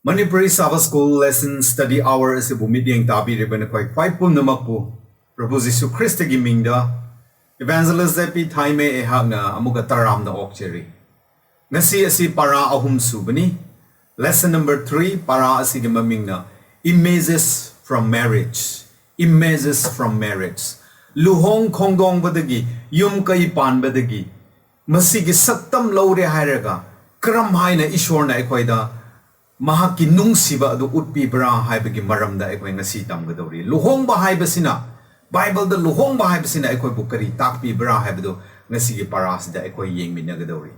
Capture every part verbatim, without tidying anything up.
Manipuri Sabbath School Lesson Study Hour ꯑꯁꯤꯕꯨ ꯃꯤꯠꯌꯦꯡ ꯇꯥꯕꯤꯔꯤꯕ ꯅꯈꯣꯏ ꯈ꯭ꯋꯥꯏ ꯄꯨꯝꯅꯃꯛꯄꯨ ꯄ꯭ꯔꯚꯨ ꯖꯤꯁꯨ ꯈ꯭ꯔꯤꯁꯇꯒꯤ ꯃꯤꯡꯗ Evangelist ꯖꯦ ꯄꯤ ꯊꯥꯏꯃꯩ ꯑꯩꯍꯥꯛꯅ ꯑꯃꯨꯛꯀ ꯇꯔꯥꯝꯅ ꯑꯣꯛꯆꯔꯤ꯫ ꯉꯁꯤ ꯑꯁꯤ ꯄꯥꯔꯥ ꯑꯍꯨꯝ ꯁꯨꯕꯅꯤ꯫ Lesson number three, ꯄꯥꯔꯥ ꯑꯁꯤꯒꯤ ꯃꯃꯤꯡꯅ Images from Marriage, Images from Marriage꯫ ꯂꯨꯍꯣꯡ ꯈꯣꯡꯗꯣꯡꯕꯗꯒꯤ, ꯌꯨꯝ ꯀꯩ ꯄꯥꯟꯕꯗꯒꯤ ꯃꯁꯤꯒꯤ ꯁꯛꯇꯝ ꯂꯧꯔꯦ ꯍꯥꯏꯔꯒ ꯀꯔꯝ ꯍꯥꯏꯅ ꯏꯁꯣꯔꯅ ꯑꯩꯈꯣꯏꯗ ꯃꯍꯥꯛꯀꯤ ꯅꯨꯡꯁꯤꯕ ꯑꯗꯨ ꯎꯠꯄꯤꯕ꯭ꯔꯥ ꯍꯥꯏꯕꯒꯤ ꯃꯔꯝꯗ ꯑꯩꯈꯣꯏ ꯉꯁꯤ ꯇꯝꯒꯗꯧꯔꯤ꯫ ꯂꯨꯍꯣꯡꯕ ꯍꯥꯏꯕꯁꯤꯅ, ꯕꯥꯏꯕꯜꯗ ꯂꯨꯍꯣꯡꯕ ꯍꯥꯏꯕꯁꯤꯅ ꯑꯩꯈꯣꯏꯕꯨ ꯀꯔꯤ ꯇꯥꯛꯄꯤꯕ꯭ꯔꯥ ꯍꯥꯏꯕꯗꯨ ꯉꯁꯤꯒꯤ ꯄꯥꯔꯥꯁꯤꯗ ꯑꯩꯈꯣꯏ ꯌꯦꯡꯃꯤꯟꯅꯒꯗꯧꯔꯤ꯫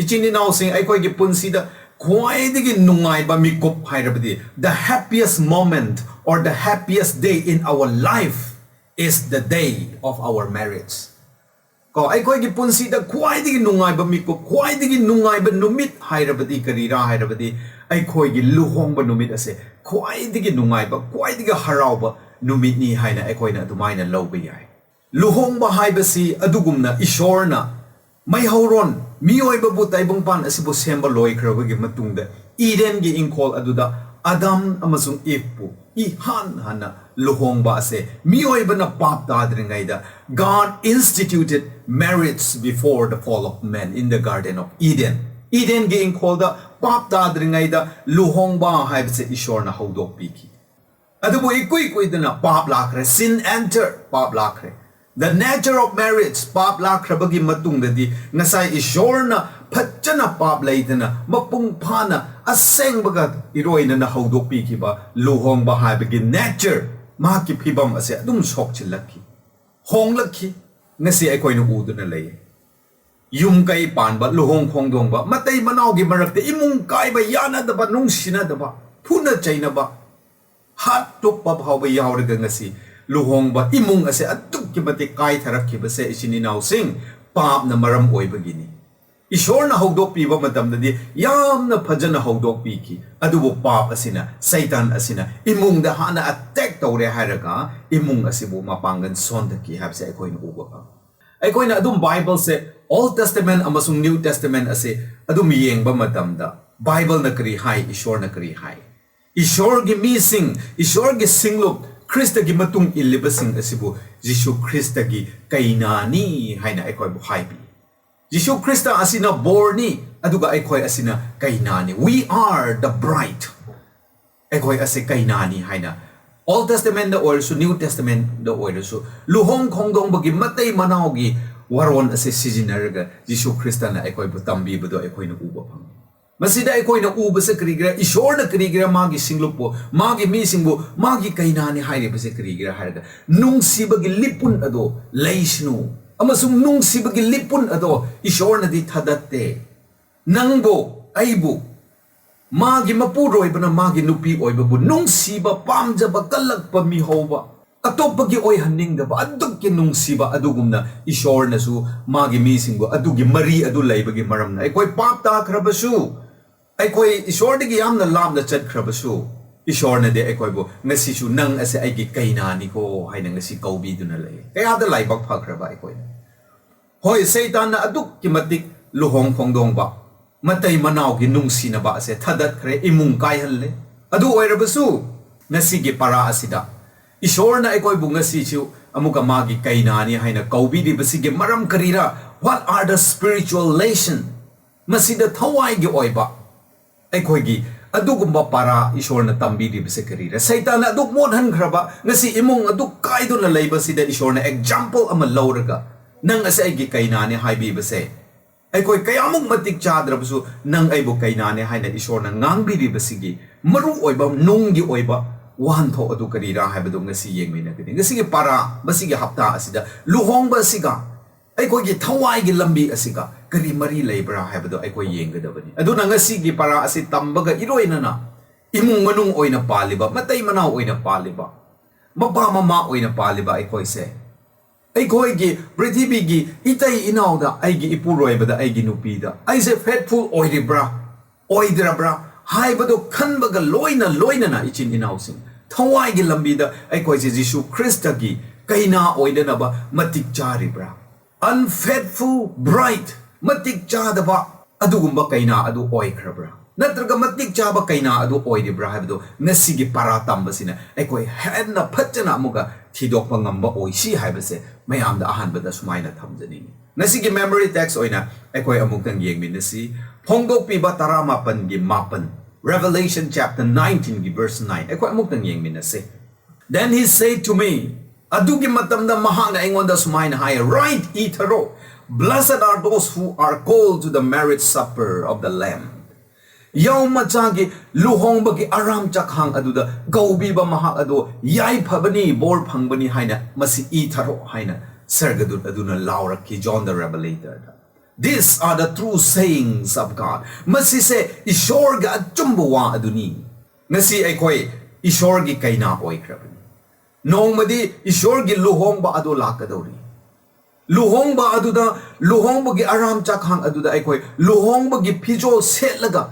ꯏꯆꯤꯟ ꯏꯅꯥꯎꯁꯤꯡ, ꯑꯩꯈꯣꯏꯒꯤ ꯄꯨꯟꯁꯤꯗ ꯈ꯭ꯋꯥꯏꯗꯒꯤ ꯅꯨꯡꯉꯥꯏꯕ ꯃꯤꯀꯨꯞ ꯍꯥꯏꯔꯕꯗꯤ, the happiest moment or the happiest day in our life is the day of our marriage꯫ ꯀꯣ, ꯑꯩꯈꯣꯏꯒꯤ ꯄꯨꯟꯁꯤꯗ ꯈ꯭ꯋꯥꯏꯗꯒꯤ ꯅꯨꯡꯉꯥꯏꯕ ꯃꯤꯀꯨꯞ, ꯈ꯭ꯋꯥꯏꯗꯒꯤ ꯅꯨꯡꯉꯥꯏꯕ ꯅꯨꯃꯤꯠ ꯍꯥꯏꯔꯕꯗꯤ ꯀꯔꯤꯔꯥ ꯍꯥꯏꯔꯕꯗꯤ, ꯑꯩꯈꯣꯏꯒꯤ ꯂꯨꯍꯣꯡꯕ ꯅꯨꯃꯤꯠ ꯑꯁꯦ ꯈ꯭ꯋꯥꯏꯗꯒꯤ ꯅꯨꯡꯉꯥꯏꯕ, ꯈ꯭ꯋꯥꯏꯗꯒꯤ ꯍꯔꯥꯎꯕ ꯅꯨꯃꯤꯠꯅꯤ ꯍꯥꯏꯅ ꯑꯩꯈꯣꯏꯅ ꯑꯗꯨꯃꯥꯏꯅ ꯂꯧꯕ ꯌꯥꯏ꯫ ꯂꯨꯍꯣꯡꯕ ꯍꯥꯏꯕꯁꯤ ꯑꯗꯨꯒꯨꯝꯅ ꯏꯁꯣꯔꯅ ꯃꯩꯍꯧꯔꯣꯟ ꯃꯤꯑꯣꯏꯕꯕꯨ, ꯇꯥꯏꯕꯪꯄꯥꯟ ꯑꯁꯤꯕꯨ ꯁꯦꯝꯕ ꯂꯣꯏꯈ꯭ꯔꯕꯒꯤ ꯃꯇꯨꯡꯗ, ꯏꯗꯦꯟꯒꯤ ꯏꯪꯈꯣꯜ ꯑꯗꯨꯗ ꯑꯗꯥꯝ ꯑꯃꯁꯨꯡ ꯏꯚꯄꯨ ꯏꯍꯥꯟ ꯍꯥꯟꯅ ꯂꯨꯍꯣꯡꯕ ꯑꯁꯦ ꯃꯤꯑꯣꯏꯕꯅ ꯄꯥꯞ ꯇꯥꯗ꯭ꯔꯤꯉꯩꯗ, God instituted marriage before the fall of man in the Garden of Eden꯫ ꯏꯗꯦꯟꯒꯤ ꯏꯪꯈꯣꯜꯗ ꯄꯥꯞ ꯇꯥꯗ꯭ꯔꯤꯉꯩꯗ ꯂꯨꯍꯣꯡꯕ ꯍꯥꯏꯕꯁꯦ ꯏꯁꯣꯔꯅ ꯍꯧꯗꯣꯛꯄꯤꯈꯤ꯫ ꯑꯗꯨꯕꯨ ꯏꯀꯨꯏ ꯀꯨꯏꯗꯅ ꯄꯥꯞ ꯂꯥꯛꯈ꯭ꯔꯦ, sin enter, ꯄꯥꯞ ꯂꯥꯛꯈ꯭ꯔꯦ꯫ The nature of marriage, ꯄꯥꯞ ꯂꯥꯛꯈ꯭ꯔꯕꯒꯤ ꯃꯇꯨꯡꯗꯗꯤ ꯉꯁꯥꯏ ꯏꯁꯣꯔꯅ ꯐꯖꯅ ꯄꯥꯞ ꯂꯩꯇꯅ ꯃꯄꯨꯡ ꯐꯥꯅ ꯑꯁꯦꯡꯕꯒ ꯏꯔꯣꯏꯅꯅ ꯍꯧꯗꯣꯛꯄꯤꯈꯤꯕ ꯂꯨꯍꯣꯡꯕ ꯍꯥꯏꯕꯒꯤ nature, ꯃꯍꯥꯛꯀꯤ ꯐꯤꯕꯝ ꯑꯁꯦ ꯑꯗꯨꯝ ꯁꯣꯛꯆꯤꯜꯂꯛꯈꯤ, ꯍꯣꯡꯂꯛꯈꯤ꯫ ꯉꯁꯤ ꯑꯩꯈꯣꯏꯅ ꯎꯗꯨꯅ ꯂꯩ꯫ ꯌꯨꯝ ꯀꯩ ꯄꯥꯟꯕ, ꯂꯨꯍꯣꯡ ꯈꯣꯡꯗꯣꯡꯕ, ꯃꯇꯩ ꯃꯅꯥꯎꯒꯤ ꯃꯔꯛꯇ ꯏꯃꯨꯡ ꯀꯥꯏꯕ, ꯌꯥꯅꯗꯕ, ꯅꯨꯡꯁꯤꯅꯗꯕ, ꯐꯨꯅ ꯆꯩꯅꯕ, ꯍꯥꯠꯇꯣꯛꯄ ꯐꯥꯎꯕ ꯌꯥꯎꯔꯒ ꯉꯁꯤ ꯂꯨꯍꯣꯡꯕ ꯏꯃꯨꯡ ꯑꯁꯦ ꯑꯗꯨꯛꯀꯤ ꯃꯇꯤꯛ ꯀꯥꯏꯊꯔꯛꯈꯤꯕꯁꯦ, ꯏꯆꯤꯟ ꯏꯅꯥꯎꯁꯤꯡ, ꯄꯥꯞꯅ ꯃꯔꯝ ꯑꯣꯏꯕꯒꯤꯅꯤ꯫ ꯏꯁꯣꯔꯅ ꯍꯧꯗꯣꯛꯄꯤꯕ ꯃꯇꯝꯗꯗꯤ ꯌꯥꯝꯅ ꯐꯖꯅ ꯍꯧꯗꯣꯛꯄꯤꯈꯤ, ꯑꯗꯨꯕꯨ ꯄꯥꯞ ꯑꯁꯤꯅ, ꯁꯩꯇꯥꯟ ꯑꯁꯤꯅ ꯏꯃꯨꯡꯗ ꯍꯥꯟꯅ attack ꯇꯧꯔꯦ ꯍꯥꯏꯔꯒ ꯏꯃꯨꯡ ꯑꯁꯤꯕꯨ ꯃꯄꯥꯡꯒꯜ ꯁꯣꯟꯊꯈꯤ ꯍꯥꯏꯕꯁꯦ ꯑꯩꯈꯣꯏꯅ ꯎꯕ ꯐꯪꯏ꯫ ꯑꯩꯈꯣꯏꯅ ꯑꯗꯨꯝ ꯕꯥꯏꯕꯜꯁꯦ, Old Testament ꯑꯃꯁꯨꯡ New Testament ꯑꯁꯦ ꯑꯗꯨꯝ ꯌꯦꯡꯕ ꯃꯇꯝꯗ, ꯕꯥꯏꯕꯜꯅ ꯀꯔꯤ ꯍꯥꯏ? ꯏꯁꯣꯔꯅ ꯀꯔꯤ ꯍꯥꯏ? ꯏꯁꯣꯔꯒꯤ ꯃꯤꯁꯤꯡ, ꯏꯁꯣꯔꯒꯤ ꯁꯤꯡꯂꯨꯞ, ꯈ꯭ꯔꯤꯁꯇꯒꯤ ꯃꯇꯨꯡ ꯏꯜꯂꯤꯕꯁꯤꯡ ꯑꯁꯤꯕꯨ ꯖꯤꯁꯨ ꯈ꯭ꯔꯤꯁꯇꯒꯤ ꯀꯩꯅꯥꯅꯤ ꯍꯥꯏꯅ ꯑꯩꯈꯣꯏꯕꯨ ꯍꯥꯏꯕꯤ꯫ ꯖꯤꯁꯨ ꯈ꯭ꯔꯤꯁꯇ ꯑꯁꯤꯅ ꯕꯣꯔꯅꯤ, ꯑꯗꯨꯒ ꯑꯩꯈꯣꯏ ꯑꯁꯤꯅ ꯀꯩꯅꯥꯅꯤ꯫ We are the bride. ꯑꯩꯈꯣꯏ ꯑꯁꯤ ꯀꯩꯅꯥꯅꯤ ꯍꯥꯏꯅ Old Testament ꯗ ꯑꯣꯏꯔꯁꯨ, New Testament ꯗ ꯑꯣꯏꯔꯁꯨ, ꯂꯨꯍꯣꯡ ꯈꯣꯡꯗꯣꯡꯕꯒꯤ ꯃꯇꯩ ꯃꯅꯥꯎꯒꯤ ꯋꯥꯔꯣꯜ ꯑꯁꯤ ꯁꯤꯖꯤꯟꯅꯔꯒ ꯖꯤꯁꯨ ꯈ꯭ꯔꯤꯁꯇꯅ ꯑꯩꯈꯣꯏꯕꯨ ꯇꯝꯕꯤꯕꯗꯣ ꯑꯩꯈꯣꯏꯅ ꯎꯕ ꯐꯪꯏ꯫ ꯃꯁꯤꯗ ꯑꯩꯈꯣꯏꯅ ꯎꯕꯁꯦ ꯀꯔꯤꯒꯤꯔ? ꯏꯁꯣꯔꯅ ꯀꯔꯤꯒꯤꯔ ꯃꯥꯒꯤ ꯁꯤꯡꯂꯨꯞꯄꯨ, ꯃꯥꯒꯤ ꯃꯤꯁꯤꯡꯕꯨ, ꯃꯥꯒꯤ ꯀꯩꯅꯥꯅꯤ ꯍꯥꯏꯔꯤꯕꯁꯦ ꯀꯔꯤꯒꯤꯔ ꯍꯥꯏꯔꯒ, ꯅꯨꯡꯁꯤꯕꯒꯤ ꯂꯤꯄꯨꯟ ꯑꯗꯣ ꯂꯩꯁꯅꯨ, ꯑꯃꯁꯨꯡ ꯅꯨꯡꯁꯤꯕꯒꯤ ꯂꯤꯄꯨꯟ ꯑꯗꯣ ꯏꯁꯣꯔꯅꯗꯤ ꯊꯥꯗꯠꯇꯦ꯫ ꯅꯪꯕꯨ, ꯑꯩꯕꯨ, ꯃꯥꯒꯤ ꯃꯄꯨꯔꯣꯏꯕꯅ ꯃꯥꯒꯤ ꯅꯨꯄꯤ ꯑꯣꯏꯕꯕꯨ ꯅꯨꯡꯁꯤꯕ, ꯄꯥꯝꯖꯕ, ꯀꯜꯂꯛꯄ, ꯃꯤꯍꯧꯕ, ꯑꯇꯣꯞꯄꯒꯤ ꯑꯣꯏꯍꯟꯅꯤꯡꯗꯕ, ꯑꯗꯨꯛꯀꯤ ꯅꯨꯡꯁꯤꯕ ꯑꯗꯨꯒꯨꯝꯅ ꯏꯁꯣꯔꯅꯁꯨ ꯃꯥꯒꯤ ꯃꯤꯁꯤꯡꯕꯨ ꯑꯗꯨꯒꯤ ꯃꯔꯤ ꯑꯗꯨ ꯂꯩꯕꯒꯤ ꯃꯔꯝꯅ ꯑꯩꯈꯣꯏ ꯄꯥꯞ ꯇꯥꯈ꯭ꯔꯕꯁꯨ, ꯑꯩꯈꯣꯏ ꯏꯁꯣꯔꯗꯒꯤ ꯌꯥꯝꯅ ꯂꯥꯞꯅ ꯆꯠꯈ꯭ꯔꯕꯁꯨ, ꯏꯁꯣꯔꯅꯗꯤ ꯑꯩꯈꯣꯏꯕꯨ ꯉꯁꯤꯁꯨ "ꯅꯪ ꯑꯁꯦ ꯑꯩꯒꯤ ꯀꯩꯅꯥꯅꯤꯀꯣ" ꯍꯥꯏꯅ ꯉꯁꯤ ꯀꯧꯕꯤꯗꯨꯅ ꯂꯩ꯫ ꯀꯌꯥꯗ ꯂꯥꯏꯕꯛ ꯐꯈ꯭ꯔꯕ ꯑꯩꯈꯣꯏꯅ! ꯍꯣꯏ, ꯁꯩꯇꯥꯟꯅ ꯑꯗꯨꯛꯀꯤ ꯃꯇꯤꯛ ꯂꯨꯍꯣꯡ ꯈꯣꯡꯗꯣꯡꯕ, ꯃꯇꯩ ꯃꯅꯥꯎꯒꯤ ꯅꯨꯡꯁꯤꯅꯕ ꯑꯁꯦ ꯊꯥꯗꯠꯈ꯭ꯔꯦ, ꯏꯃꯨꯡ ꯀꯥꯏꯍꯜꯂꯦ꯫ ꯑꯗꯨ ꯑꯣꯏꯔꯕꯁꯨ, ꯉꯁꯤꯒꯤ ꯄꯔꯥ ꯑꯁꯤꯗ ꯏꯁꯣꯔꯅ ꯑꯩꯈꯣꯏꯕꯨ ꯉꯁꯤꯁꯨ ꯑꯃꯨꯛꯀ ꯃꯥꯒꯤ ꯀꯩꯅꯥꯅꯤ ꯍꯥꯏꯅ ꯀꯧꯕꯤꯔꯤꯕꯁꯤꯒꯤ ꯃꯔꯝ ꯀꯔꯤꯔꯥ? What are the spiritual lesson? ꯃꯁꯤꯗ ꯊꯋꯥꯏꯒꯤ ꯑꯣꯏꯕ ꯑꯩꯈꯣꯏꯒꯤ ꯑꯗꯨꯒꯨꯝꯕ ꯄꯔꯥ ꯏꯁꯣꯔꯅ ꯇꯝꯕꯤꯔꯤꯕꯁꯦ ꯀꯔꯤꯔ? ꯁꯩꯇꯥꯟꯅ ꯑꯗꯨꯛ ꯃꯣꯠꯍꯟꯈ꯭ꯔꯕ, ꯉꯁꯤ ꯏꯃꯨꯡ ꯑꯗꯨꯛ ꯀꯥꯏꯗꯨꯅ ꯂꯩꯕꯁꯤꯗ ꯏꯁꯣꯔꯅ example ꯑꯃ ꯂꯧꯔꯒ, "ꯅꯪ ꯑꯁꯦ ꯑꯩꯒꯤ ꯀꯩꯅꯥꯅꯦ" ꯍꯥꯏꯕꯤꯕꯁꯦ, ꯑꯩꯈꯣꯏ ꯀꯌꯥꯃꯨꯛ ꯃꯇꯤꯛ ꯆꯥꯗ꯭ꯔꯕꯁꯨ, "ꯅꯪ ꯑꯩꯕꯨ ꯀꯩꯅꯥꯅꯦ" ꯍꯥꯏꯅ ꯏꯁꯣꯔꯅ ꯉꯥꯡꯕꯤꯔꯤꯕꯁꯤꯒꯤ ꯃꯔꯨ ꯑꯣꯏꯕ, ꯅꯨꯡꯒꯤ ꯑꯣꯏꯕ ꯋꯥꯍꯟꯊꯣꯛ ꯑꯗꯨ ꯀꯔꯤꯔꯥ ꯍꯥꯏꯕꯗꯨ ꯉꯁꯤ ꯌꯦꯡꯃꯤꯟꯅꯒꯅꯤ꯫ ꯉꯁꯤꯒꯤ ꯄꯔꯥ, ꯃꯁꯤꯒꯤ ꯍꯞꯇꯥ ꯑꯁꯤꯗ ꯂꯨꯍꯣꯡꯕ ꯑꯁꯤꯒ ꯑꯩꯈꯣꯏꯒꯤ ꯊꯋꯥꯏꯒꯤ ꯂꯝꯕꯤ ꯑꯁꯤꯒ ꯀꯔꯤ ꯃꯔꯤ ꯂꯩꯕ꯭ꯔꯥ ꯍꯥꯏꯕꯗꯨ ꯑꯩꯈꯣꯏ ꯌꯦꯡꯒꯗꯕꯅꯤ꯫ ꯑꯗꯨꯅ ꯉꯁꯤꯒꯤ ꯄꯔꯥ ꯑꯁꯤ ꯇꯝꯕꯒ ꯏꯔꯣꯏꯅꯅ ꯏꯃꯨꯡ ꯃꯅꯨꯡ ꯑꯣꯏꯅ ꯄꯥꯜꯂꯤꯕ, ꯃꯇꯩ ꯃꯅꯥꯎ ꯑꯣꯏꯅ ꯄꯥꯜꯂꯤꯕ, ꯃꯄꯥ ꯃꯃꯥ ꯑꯣꯏꯅ ꯄꯥꯜꯂꯤꯕ ꯑꯩꯈꯣꯏꯁꯦ, ꯑꯩꯈꯣꯏꯒꯤ ꯄ꯭ꯔꯤꯊꯤꯕꯤꯒꯤ ꯏꯇꯩ ꯏꯅꯥꯎꯗ, ꯑꯩꯒꯤ ꯏꯄꯨꯔꯣꯏꯕꯗ, ꯑꯩꯒꯤ ꯅꯨꯄꯤꯗ ꯑꯩꯁꯦ faithful ꯑꯣꯏꯔꯤꯕ꯭ꯔꯥ, ꯑꯣꯏꯗ꯭ꯔꯕ꯭ꯔꯥ ꯍꯥꯏꯕꯗꯨ ꯈꯟꯕꯒ ꯂꯣꯏꯅ ꯂꯣꯏꯅꯅ, ꯏꯆꯤꯟ ꯏꯅꯥꯎꯁꯤꯡ, ꯊꯋꯥꯏꯒꯤ ꯂꯝꯕꯤꯗ ꯑꯩꯈꯣꯏꯁꯦ ꯖꯤꯁꯨ ꯈ꯭ꯔꯤꯁꯇꯒꯤ ꯀꯩꯅꯥ ꯑꯣꯏꯅꯅꯕ ꯃꯇꯤꯛ ꯆꯥꯔꯤꯕ꯭ꯔꯥ? Unfaithful bride, ꯃꯇꯤꯛ ꯆꯥꯗꯕ ꯑꯗꯨꯒꯨꯝꯕ ꯀꯩꯅꯥ ꯑꯗꯨ ꯑꯣꯏꯈ꯭ꯔꯕ꯭ꯔꯥ? ꯅꯠꯇ꯭ꯔꯒ ꯃꯇꯤꯛ ꯆꯥꯕ ꯀꯩꯅꯥ ꯑꯗꯨ ꯑꯣꯏꯔꯤꯕ꯭ꯔꯥ ꯍꯥꯏꯕꯗꯨ ꯉꯁꯤꯒꯤ ꯄꯥꯔꯥ ꯇꯝꯕꯁꯤꯅ ꯑꯩꯈꯣꯏ ꯍꯦꯟꯅ ꯐꯖꯅ ꯑꯃꯨꯛꯀ ꯊꯤꯗꯣꯛꯄ ꯉꯝꯕ ꯑꯣꯏꯁꯤ ꯍꯥꯏꯕꯁꯦ ꯃꯌꯥꯝꯗ ꯑꯍꯥꯟꯕꯗ ꯁꯨꯃꯥꯏꯅ ꯊꯝꯖꯅꯤꯡꯉꯤ꯫ ꯉꯁꯤꯒꯤ memory text ꯑꯣꯏꯅ ꯑꯩꯈꯣꯏ ꯑꯃꯨꯛꯇꯪ ꯌꯦꯡꯃꯤꯟꯅꯁꯤ꯫ ꯐꯣꯡꯗꯣꯛꯄꯤꯕ ꯇꯔꯥꯃꯥꯄꯟꯒꯤ ꯃꯥꯄꯟ, Revelation chapter nineteenꯒꯤ verse nine, ꯑꯩꯈꯣꯏ ꯑꯃꯨꯛꯇꯪ ꯌꯦꯡꯃꯤꯟꯅꯁꯤ꯫ Then he said to me, ꯑꯗꯨꯒꯤ ꯃꯇꯝꯗ ꯃꯍꯥꯛꯅ ꯑꯩꯉꯣꯟꯗ ꯁꯨꯃꯥꯏꯅ ꯍꯥꯏ, "Write, ꯏꯊꯔꯣ, Blessed are those who are called to the marriage supper of the Lamb." ꯌꯥꯎ ꯃꯆꯥꯒꯤ ꯂꯨꯍꯣꯡꯕꯒꯤ ꯑꯔꯥꯝ ꯆꯥꯈꯥꯡ ꯑꯗꯨꯗ ꯀꯧꯕꯤꯕ ꯃꯍꯥꯛ ꯑꯗꯨ ꯌꯥꯏꯐꯕꯅꯤ, ꯕꯣꯔ ꯐꯪꯕꯅꯤ ꯍꯥꯏꯅ ꯃꯁꯤ ꯏꯊꯔꯣ ꯍꯥꯏꯅ ꯁꯔꯒꯗꯨꯠ ꯑꯗꯨꯅ ꯂꯥꯎꯔꯛꯈꯤ꯫ John the Revelatorꯗ, "These are the true sayings of God." ꯃꯁꯤꯁꯦ ꯏꯁꯣꯔꯒꯤ ꯑꯆꯨꯝꯕ ꯋꯥ ꯑꯗꯨꯅꯤ꯫ ꯉꯁꯤ ꯑꯩꯈꯣꯏ ꯏꯁꯣꯔꯒꯤ ꯀꯩꯅꯥ ꯑꯣꯏꯈ꯭ꯔꯕꯅꯤ꯫ ꯅꯣꯡꯃꯗꯤ ꯏꯁꯣꯔꯒꯤ ꯂꯨꯍꯣꯡꯕ ꯑꯗꯨ ꯂꯥꯛꯀꯗꯧꯔꯤ꯫ ꯂꯨꯍꯣꯡꯕ ꯑꯗꯨꯗ, ꯂꯨꯍꯣꯡꯕꯒꯤ ꯑꯔꯥꯝ ꯆꯥꯈꯥꯡ ꯑꯗꯨꯗ ꯑꯩꯈꯣꯏ ꯂꯨꯍꯣꯡꯕꯒꯤ ꯐꯤꯖꯣꯜ ꯁꯦꯠꯂꯒ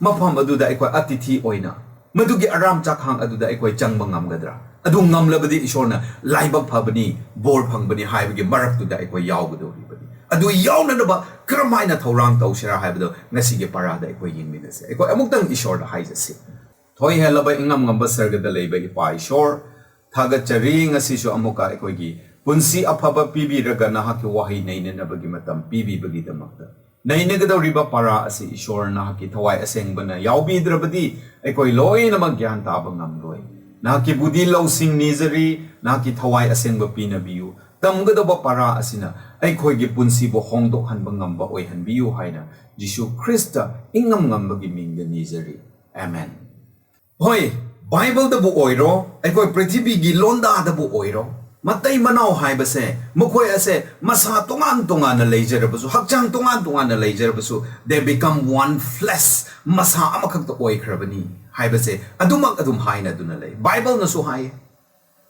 ꯃꯐꯝ ꯑꯗꯨꯗ ꯑꯩꯈꯣꯏ ꯑꯇꯤꯊꯤ ꯑꯣꯏꯅ ꯃꯗꯨꯒꯤ ꯑꯔꯥꯝ ꯆꯥꯈꯥꯡ ꯑꯗꯨꯗ ꯑꯩꯈꯣꯏ ꯆꯪꯕ ꯉꯝꯒꯗ꯭ꯔꯥ? ꯑꯗꯨ ꯉꯝꯂꯕꯗꯤ ꯏꯁꯣꯔꯅ ꯂꯥꯏꯕꯛ ꯐꯕꯅꯤ, ꯕꯣꯔ ꯐꯪꯕꯅꯤ ꯍꯥꯏꯕꯒꯤ ꯃꯔꯛꯇꯨꯗ ꯑꯩꯈꯣꯏ ꯌꯥꯎꯒꯗꯧꯔꯤꯕꯅꯤ꯫ ꯑꯗꯨ ꯌꯥꯎꯅꯅꯕ ꯀꯔꯝꯍꯥꯏꯅ ꯊꯧꯔꯥꯡ ꯇꯧꯁꯤꯔꯥ ꯍꯥꯏꯕꯗꯨ ꯉꯁꯤꯒꯤ ꯄꯥꯔꯥꯗ ꯑꯩꯈꯣꯏ ꯌꯦꯡꯃꯤꯟꯅꯁꯦ꯫ ꯑꯩꯈꯣꯏ ꯑꯃꯨꯛꯇꯪ ꯏꯁꯣꯔꯗ ꯍꯥꯏꯖꯁꯤ꯫ ꯊꯣꯏ ꯍꯦꯜꯂꯕ ꯏꯉꯝ ꯉꯝꯕ ꯁꯔꯒꯗ ꯂꯩꯕ ꯏꯄꯥ ꯏꯁꯣꯔ, ꯊꯥꯒꯠꯆꯔꯤ꯫ ꯉꯁꯤꯁꯨ ꯑꯃꯨꯛꯀ ꯑꯩꯈꯣꯏꯒꯤ ꯄꯨꯟꯁꯤ ꯑꯐꯕ ꯄꯤꯕꯤꯔꯒ ꯅꯍꯥꯛꯀꯤ ꯋꯥꯍꯩ ꯅꯩꯅꯅꯕꯒꯤ ꯃꯇꯝ ꯄꯤꯕꯤꯕꯒꯤꯗꯃꯛꯇ꯫ ꯅꯩꯅꯒꯗꯧꯔꯤꯕ ꯄꯥꯔꯥ ꯑꯁꯤ ꯏꯁꯣꯔ ꯅꯍꯥꯛꯀꯤ ꯊꯋꯥꯏ ꯑꯁꯦꯡꯕꯅ ꯌꯥꯎꯕꯤꯗ꯭ꯔꯕꯗꯤ ꯑꯩꯈꯣꯏ ꯂꯣꯏꯅꯃꯛ ꯒ꯭ꯌꯥꯟ ꯇꯥꯕ ꯉꯝꯂꯣꯏ꯫ ꯅꯍꯥꯛꯀꯤ ꯕꯨꯙꯤ ꯂꯧꯁꯤꯡ ꯅꯤꯖꯔꯤ, ꯅꯍꯥꯛꯀꯤ ꯊꯋꯥꯏ ꯑꯁꯦꯡꯕ ꯄꯤꯅꯕꯤꯌꯨ꯫ ꯇꯝꯒꯗꯧꯕ ꯄꯥꯔꯥ ꯑꯁꯤꯅ ꯑꯩꯈꯣꯏꯒꯤ ꯄꯨꯟꯁꯤꯕꯨ ꯍꯣꯡꯗꯣꯛꯍꯟꯕ ꯉꯝꯕ ꯑꯣꯏꯍꯟꯕꯤꯌꯨ ꯍꯥꯏꯅ ꯖꯤꯁꯨ ꯈ꯭ꯔꯤꯁꯇ ꯏꯉꯝ ꯉꯝꯕꯒꯤ ꯃꯤꯡꯗ ꯅꯤꯖꯔꯤ꯫ ꯑꯃꯦꯟ꯫ ꯍꯣꯏ, ꯕꯥꯏꯕꯜꯗꯕꯨ ꯑꯣꯏꯔꯣ, ꯑꯩꯈꯣꯏ ꯄ꯭ꯔꯤꯊꯤꯕꯤꯒꯤ ꯂꯣꯟꯗꯥꯗꯕꯨ ꯑꯣꯏꯔꯣ, ꯃꯇꯩ ꯃꯅꯥꯎ ꯍꯥꯏꯕꯁꯦ ꯃꯈꯣꯏ ꯑꯁꯦ ꯃꯁꯥ ꯇꯣꯉꯥꯟ ꯇꯣꯉꯥꯟꯅ ꯂꯩꯖꯔꯕꯁꯨ, ꯍꯛꯆꯥꯡ ꯇꯣꯉꯥꯟ ꯇꯣꯉꯥꯟꯅ ꯂꯩꯖꯔꯕꯁꯨ, they become one flesh, ꯃꯁꯥ ꯑꯃꯈꯛꯇ ꯑꯣꯏꯈ꯭ꯔꯕꯅꯤ ꯍꯥꯏꯕꯁꯦ ꯑꯗꯨꯃꯛ ꯑꯗꯨꯝ ꯍꯥꯏꯅꯗꯨꯅ ꯂꯩ꯫ ꯕꯥꯏꯕꯜꯅꯁꯨ ꯍꯥꯏ,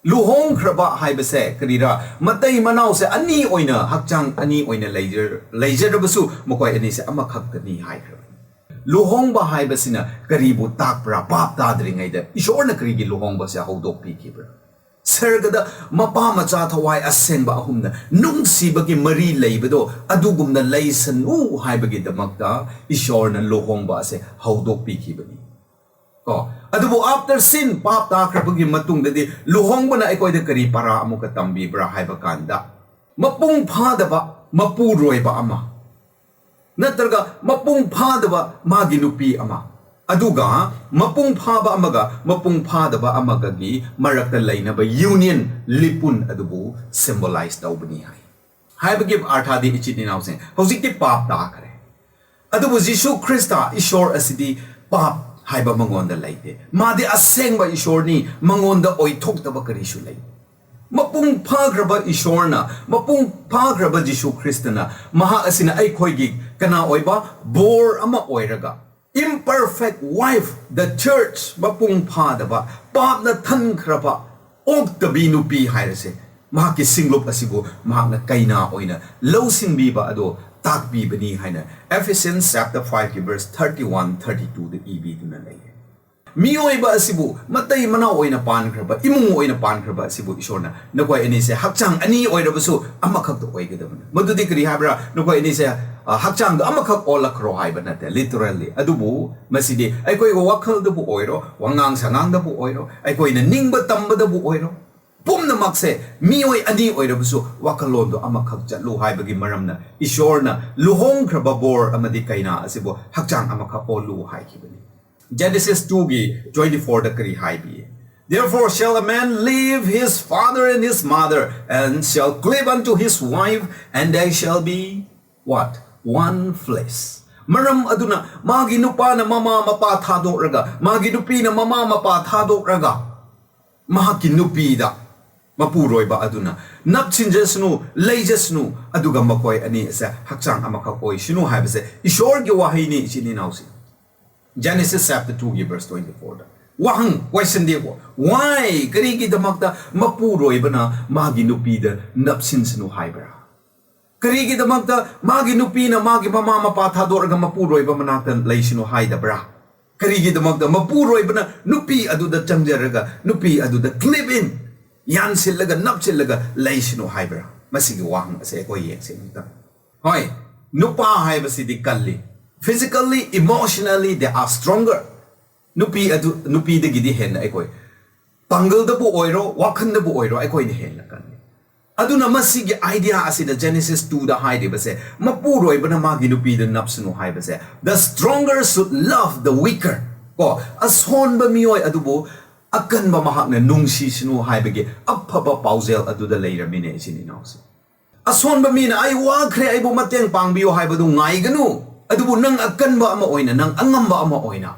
ꯂꯨꯍꯣꯡꯈ꯭ꯔꯕ ꯍꯥꯏꯕꯁꯦ ꯀꯔꯤꯔꯥ? ꯃꯇꯩ ꯃꯅꯥꯎꯁꯦ ꯑꯅꯤ ꯑꯣꯏꯅ, ꯍꯛꯆꯥꯡ ꯑꯅꯤ ꯑꯣꯏꯅ ꯂꯩꯖꯔ-, ꯂꯩꯖꯔꯕꯁꯨ ꯃꯈꯣꯏ ꯑꯅꯤꯁꯦ ꯑꯃꯈꯛꯇꯅꯤ ꯍꯥꯏꯈ꯭ꯔꯕꯅꯤ꯫ ꯂꯨꯍꯣꯡꯕ ꯍꯥꯏꯕꯁꯤꯅ ꯀꯔꯤꯕꯨ ꯇꯥꯛꯄ꯭ꯔꯥ? ꯚꯥꯞ ꯇꯥꯗ꯭ꯔꯤꯉꯩꯗ ꯏꯁꯣꯔꯅ ꯀꯔꯤꯒꯤ ꯂꯨꯍꯣꯡꯕꯁꯦ ꯍꯧꯗꯣꯛꯄꯤꯈꯤꯕ꯭ꯔꯥ? ꯁꯔꯒꯗ ꯃꯄꯥ ꯃꯆꯥ ꯊꯋꯥꯏ ꯑꯁꯦꯡꯕ ꯑꯍꯨꯝꯅ ꯅꯨꯡꯁꯤꯕꯒꯤ ꯃꯔꯤ ꯂꯩꯕꯗꯣ ꯑꯗꯨꯒꯨꯝꯅ ꯂꯩꯁꯅꯨ ꯍꯥꯏꯕꯒꯤꯗꯃꯛꯇ ꯏꯁꯣꯔꯅ ꯂꯨꯍꯣꯡꯕ ꯑꯁꯦ ꯍꯧꯗꯣꯛꯄꯤꯈꯤꯕꯅꯤ꯫ ꯀꯣ, ꯑꯗꯨꯕꯨ after sin, ꯄꯥꯞ ꯇꯥꯈ꯭ꯔꯕꯒꯤ ꯃꯇꯨꯡꯗꯗꯤ ꯂꯨꯍꯣꯡꯕꯅ ꯑꯩꯈꯣꯏꯗ ꯀꯔꯤ ꯄꯔꯥ ꯑꯃꯨꯛꯀ ꯇꯝꯕꯤꯕ꯭ꯔꯥ ꯍꯥꯏꯕ ꯀꯥꯟꯗ, ꯃꯄꯨꯡ ꯐꯥꯗꯕ ꯃꯄꯨꯔꯣꯏꯕ ꯑꯃ, ꯅꯠꯇ꯭ꯔꯒ ꯃꯄꯨꯡ ꯐꯥꯗꯕ ꯃꯥꯒꯤ ꯅꯨꯄꯤ ꯑꯃ, ꯑꯗꯨꯒ ꯃꯄꯨꯡ ꯐꯥꯕ ꯑꯃꯒ ꯃꯄꯨꯡ ꯐꯥꯗꯕ ꯑꯃꯒꯒꯤ ꯃꯔꯛꯇ ꯂꯩꯅꯕ union, ꯂꯤꯄꯨꯟ ꯑꯗꯨꯕꯨ symbolize ꯇꯧꯕꯅꯤ ꯍꯥꯏ꯫ ꯍꯥꯏꯕꯒꯤ ꯑꯔꯊꯗꯤ, ꯏꯆꯤꯟ ꯏꯅꯥꯎꯁꯤꯡ, ꯍꯧꯖꯤꯛꯇꯤ ꯄꯥꯞ ꯇꯥꯈ꯭ꯔꯦ꯫ ꯑꯗꯨꯕꯨ ꯖꯤꯁꯨ ꯈ꯭ꯔꯤꯁꯇ ꯏꯁꯣꯔ ꯑꯁꯤꯗꯤ ꯄꯥꯞ ꯍꯥꯏꯕ ꯃꯉꯣꯟꯗ ꯂꯩꯇꯦ꯫ ꯃꯥꯗꯤ ꯑꯁꯦꯡꯕ ꯏꯁꯣꯔꯅꯤ, ꯃꯉꯣꯟꯗ ꯑꯣꯏꯊꯣꯛꯇꯕ ꯀꯔꯤꯁꯨ ꯂꯩꯇꯦ꯫ ꯃꯄꯨꯡ ꯐꯥꯈ꯭ꯔꯕ ꯏꯁꯣꯔꯅ, ꯃꯄꯨꯡ ꯐꯥꯈ꯭ꯔꯕ ꯖꯤꯁꯨ ꯈ꯭ꯔꯤꯁꯇꯅ, ꯃꯍꯥꯛ ꯑꯁꯤꯅ ꯑꯩꯈꯣꯏꯒꯤ ꯀꯅꯥ ꯑꯣꯏꯕ? ꯕꯣꯔ ꯑꯃ ꯑꯣꯏꯔꯒ, imperfect wife, the church, ꯃꯄꯨꯡ ꯐꯥꯗꯕ, ꯄꯥꯞꯅ ꯊꯟꯈ꯭ꯔꯕ, ꯑꯣꯛꯇꯕꯤ ꯅꯨꯄꯤ ꯍꯥꯏꯔꯁꯦ, ꯃꯍꯥꯛꯀꯤ ꯁꯤꯡꯂꯨꯞ ꯑꯁꯤꯕꯨ ꯃꯍꯥꯛꯅ ꯀꯩꯅꯥ ꯑꯣꯏꯅ ꯂꯧꯁꯤꯟꯕꯤꯕ ꯑꯗꯣ ꯇꯥꯛꯄꯤꯕꯅꯤ ꯍꯥꯏꯅ Ephesians chapter five ꯒꯤ verse thirty one, thirty two ꯗ ꯏꯕꯤꯗꯨꯅ ꯂꯩ꯫ ꯃꯤꯑꯣꯏꯕ ꯑꯁꯤꯕꯨ ꯃꯇꯩ ꯃꯅꯥꯎ ꯑꯣꯏꯅ ꯄꯥꯟꯈ꯭ꯔꯕ, ꯏꯃꯨꯡ ꯑꯣꯏꯅ ꯄꯥꯟꯈ꯭ꯔꯕ ꯑꯁꯤꯕꯨ ꯏꯁꯣꯔꯅ, "ꯅꯈꯣꯏ ꯑꯅꯤꯁꯦ ꯍꯛꯆꯥꯡ ꯑꯅꯤ ꯑꯣꯏꯔꯕꯁꯨ ꯑꯃꯈꯛꯇ ꯑꯣꯏꯒꯗꯕꯅꯤ"꯫ ꯃꯗꯨꯗꯤ ꯀꯔꯤ ꯍꯥꯏꯕ꯭ꯔꯥ? "ꯅꯈꯣꯏ ꯑꯅꯤꯁꯦ, ꯑ, ꯍꯛꯆꯥꯡꯗ ꯑꯃꯈꯛ ꯑꯣꯜꯂꯛꯈ꯭ꯔꯣ" ꯍꯥꯏꯕ ꯅꯠꯇꯦ, literally꯫ ꯑꯗꯨꯕꯨ ꯃꯁꯤꯗꯤ ꯑꯩꯈꯣꯏꯒꯤ ꯋꯥꯈꯜꯗꯕꯨ ꯑꯣꯏꯔꯣ, ꯋꯥꯉꯥꯡ ꯁꯉꯥꯡꯗꯕꯨ ꯑꯣꯏꯔꯣ, ꯑꯩꯈꯣꯏꯅ ꯅꯤꯡꯕ ꯇꯝꯕꯗꯕꯨ ꯑꯣꯏꯔꯣ, ꯄꯨꯝꯅꯃꯛꯁꯦ ꯃꯤꯑꯣꯏ ꯑꯅꯤ ꯑꯣꯏꯔꯕꯁꯨ ꯋꯥꯈꯜꯂꯣꯟꯗꯣ ꯑꯃꯈꯛ ꯆꯠꯂꯨ ꯍꯥꯏꯕꯒꯤ ꯃꯔꯝꯅ ꯏꯁꯣꯔꯅ ꯂꯨꯍꯣꯡꯈ꯭ꯔꯕ ꯕꯣꯔ ꯑꯃꯗꯤ ꯀꯩꯅꯥ ꯑꯁꯤꯕꯨ ꯍꯛꯆꯥꯡ ꯑꯃꯈꯛ ꯑꯣꯜꯂꯨ ꯍꯥꯏꯈꯤꯕꯅꯤ꯫ Genesis two ꯒꯤ twenty four ꯗ ꯀꯔꯤ ꯍꯥꯏꯕꯤ? "Therefore shall a man leave his father and his mother, and shall cleave unto his wife, and they shall be" what? "One flesh." ꯃꯔꯝ ꯑꯗꯨꯅ ꯃꯥꯒꯤ ꯅꯨꯄꯥꯅ ꯃꯃꯥ ꯃꯄꯥ ꯊꯥꯗꯣꯛꯔꯒ, ꯃꯥꯒꯤ ꯅꯨꯄꯤꯅ ꯃꯃꯥ ꯃꯄꯥ ꯊꯥꯗꯣꯛꯔꯒ, ꯃꯍꯥꯛꯀꯤ ꯅꯨꯄꯤꯗ ꯃꯄꯨꯔꯣꯏꯕ ꯑꯗꯨꯅ ꯅꯞꯁꯤꯟꯖꯁꯅꯨ, ꯂꯩꯖꯁꯅꯨ, ꯑꯗꯨꯒ ꯃꯈꯣꯏ ꯑꯅꯤ ꯑꯁꯦ ꯍꯛꯆꯥꯡ ꯑꯃꯈꯛ ꯑꯣꯏꯁꯅꯨ ꯍꯥꯏꯕꯁꯦ ꯏꯁꯣꯔꯒꯤ ꯋꯥꯍꯩꯅꯤ, ꯏꯆꯤꯟ ꯏꯅꯥꯎꯁꯤꯡ꯫ Genesis chapter two ꯒꯤ verse twenty four ꯗ꯫ ꯋꯥꯍꯪ, question ꯗꯤ ꯌꯦꯡꯉꯣ꯫ Why? ꯀꯔꯤꯒꯤꯗꯃꯛꯇ ꯃꯄꯨꯔꯣꯏꯕꯅ ꯃꯥꯒꯤ ꯅꯨꯄꯤꯗ ꯅꯞꯁꯤꯟꯁꯅꯨ ꯍꯥꯏꯕ꯭ꯔꯥ? ꯀꯔꯤꯒꯤꯗꯃꯛꯇ ꯃꯥꯒꯤ ꯅꯨꯄꯤꯅ ꯃꯥꯒꯤ ꯃꯃꯥ ꯃꯄꯥ ꯊꯥꯗꯣꯛꯂꯒ ꯃꯄꯨꯔꯣꯏꯕ ꯃꯅꯥꯛꯇ ꯂꯩꯁꯅꯨ ꯍꯥꯏꯗꯕ꯭ꯔꯥ? ꯀꯔꯤꯒꯤꯗꯃꯛꯇ ꯃꯄꯨꯔꯣꯏꯕꯅ ꯅꯨꯄꯤ ꯑꯗꯨꯗ ꯆꯪꯖꯔꯒ ꯅꯨꯄꯤ ꯑꯗꯨꯗ cleave in, ꯌꯥꯟꯁꯤꯜꯂꯒ ꯅꯞꯁꯤꯜꯂꯒ ꯂꯩꯁꯅꯨ ꯍꯥꯏꯕ꯭ꯔꯥ? ꯃꯁꯤꯒꯤ ꯋꯥꯍꯪ ꯑꯁꯦ ꯑꯩꯈꯣꯏ ꯌꯦꯡꯁꯤ ꯑꯃꯨꯛꯇꯪ꯫ ꯍꯣꯏ, ꯅꯨꯄꯥ ꯍꯥꯏꯕꯁꯤꯗꯤ ꯀꯜꯂꯤ, physically, emotionally they are stronger. ꯅꯨꯄꯤ ꯑꯗꯨ, ꯅꯨꯄꯤꯗꯒꯤꯗꯤ ꯍꯦꯟꯅ ꯑꯩꯈꯣꯏ ꯄꯥꯡꯒꯜꯗꯕꯨ ꯑꯣꯏꯔꯣ, ꯋꯥꯈꯜꯗꯕꯨ ꯑꯣꯏꯔꯣ, ꯑꯩꯈꯣꯏꯅ ꯍꯦꯟꯅ ꯀꯜꯂꯤ꯫ ꯑꯗꯨꯅ ꯃꯁꯤꯒꯤ idea ꯑꯁꯤꯗ Genesis two ꯗ ꯍꯥꯏꯔꯤꯕꯁꯦ, ꯃꯄꯨꯔꯣꯏꯕꯅ ꯃꯥꯒꯤ ꯅꯨꯄꯤꯗ ꯅꯞꯁꯅꯨ ꯍꯥꯏꯕꯁꯦ, "The stronger should love the weaker." ꯀꯣ, ꯑꯁꯣꯟꯕ ꯃꯤꯑꯣꯏ ꯑꯗꯨꯕꯨ ꯑꯀꯟꯕ ꯃꯍꯥꯛꯅ ꯅꯨꯡꯁꯤꯁꯅꯨ ꯍꯥꯏꯕꯒꯤ ꯑꯐꯕ ꯄꯥꯎꯖꯦꯜ ꯑꯗꯨꯗ ꯂꯩꯔꯝꯃꯤꯅꯦ, ꯏꯆꯤꯟ ꯏꯅꯥꯎꯁꯦ꯫ ꯑꯁꯣꯟꯕ ꯃꯤꯅ "ꯑꯩ ꯋꯥꯈ꯭ꯔꯦ, ꯑꯩꯕꯨ ꯃꯇꯦꯡ ꯄꯥꯡꯕꯤꯌꯨ" ꯍꯥꯏꯕꯗꯨ ꯉꯥꯏꯒꯅꯨ꯫ ꯑꯗꯨꯕꯨ ꯅꯪ ꯑꯀꯟꯕ ꯑꯃ ꯑꯣꯏꯅ, ꯅꯪ ꯑꯉꯝꯕ ꯑꯃ ꯑꯣꯏꯅ,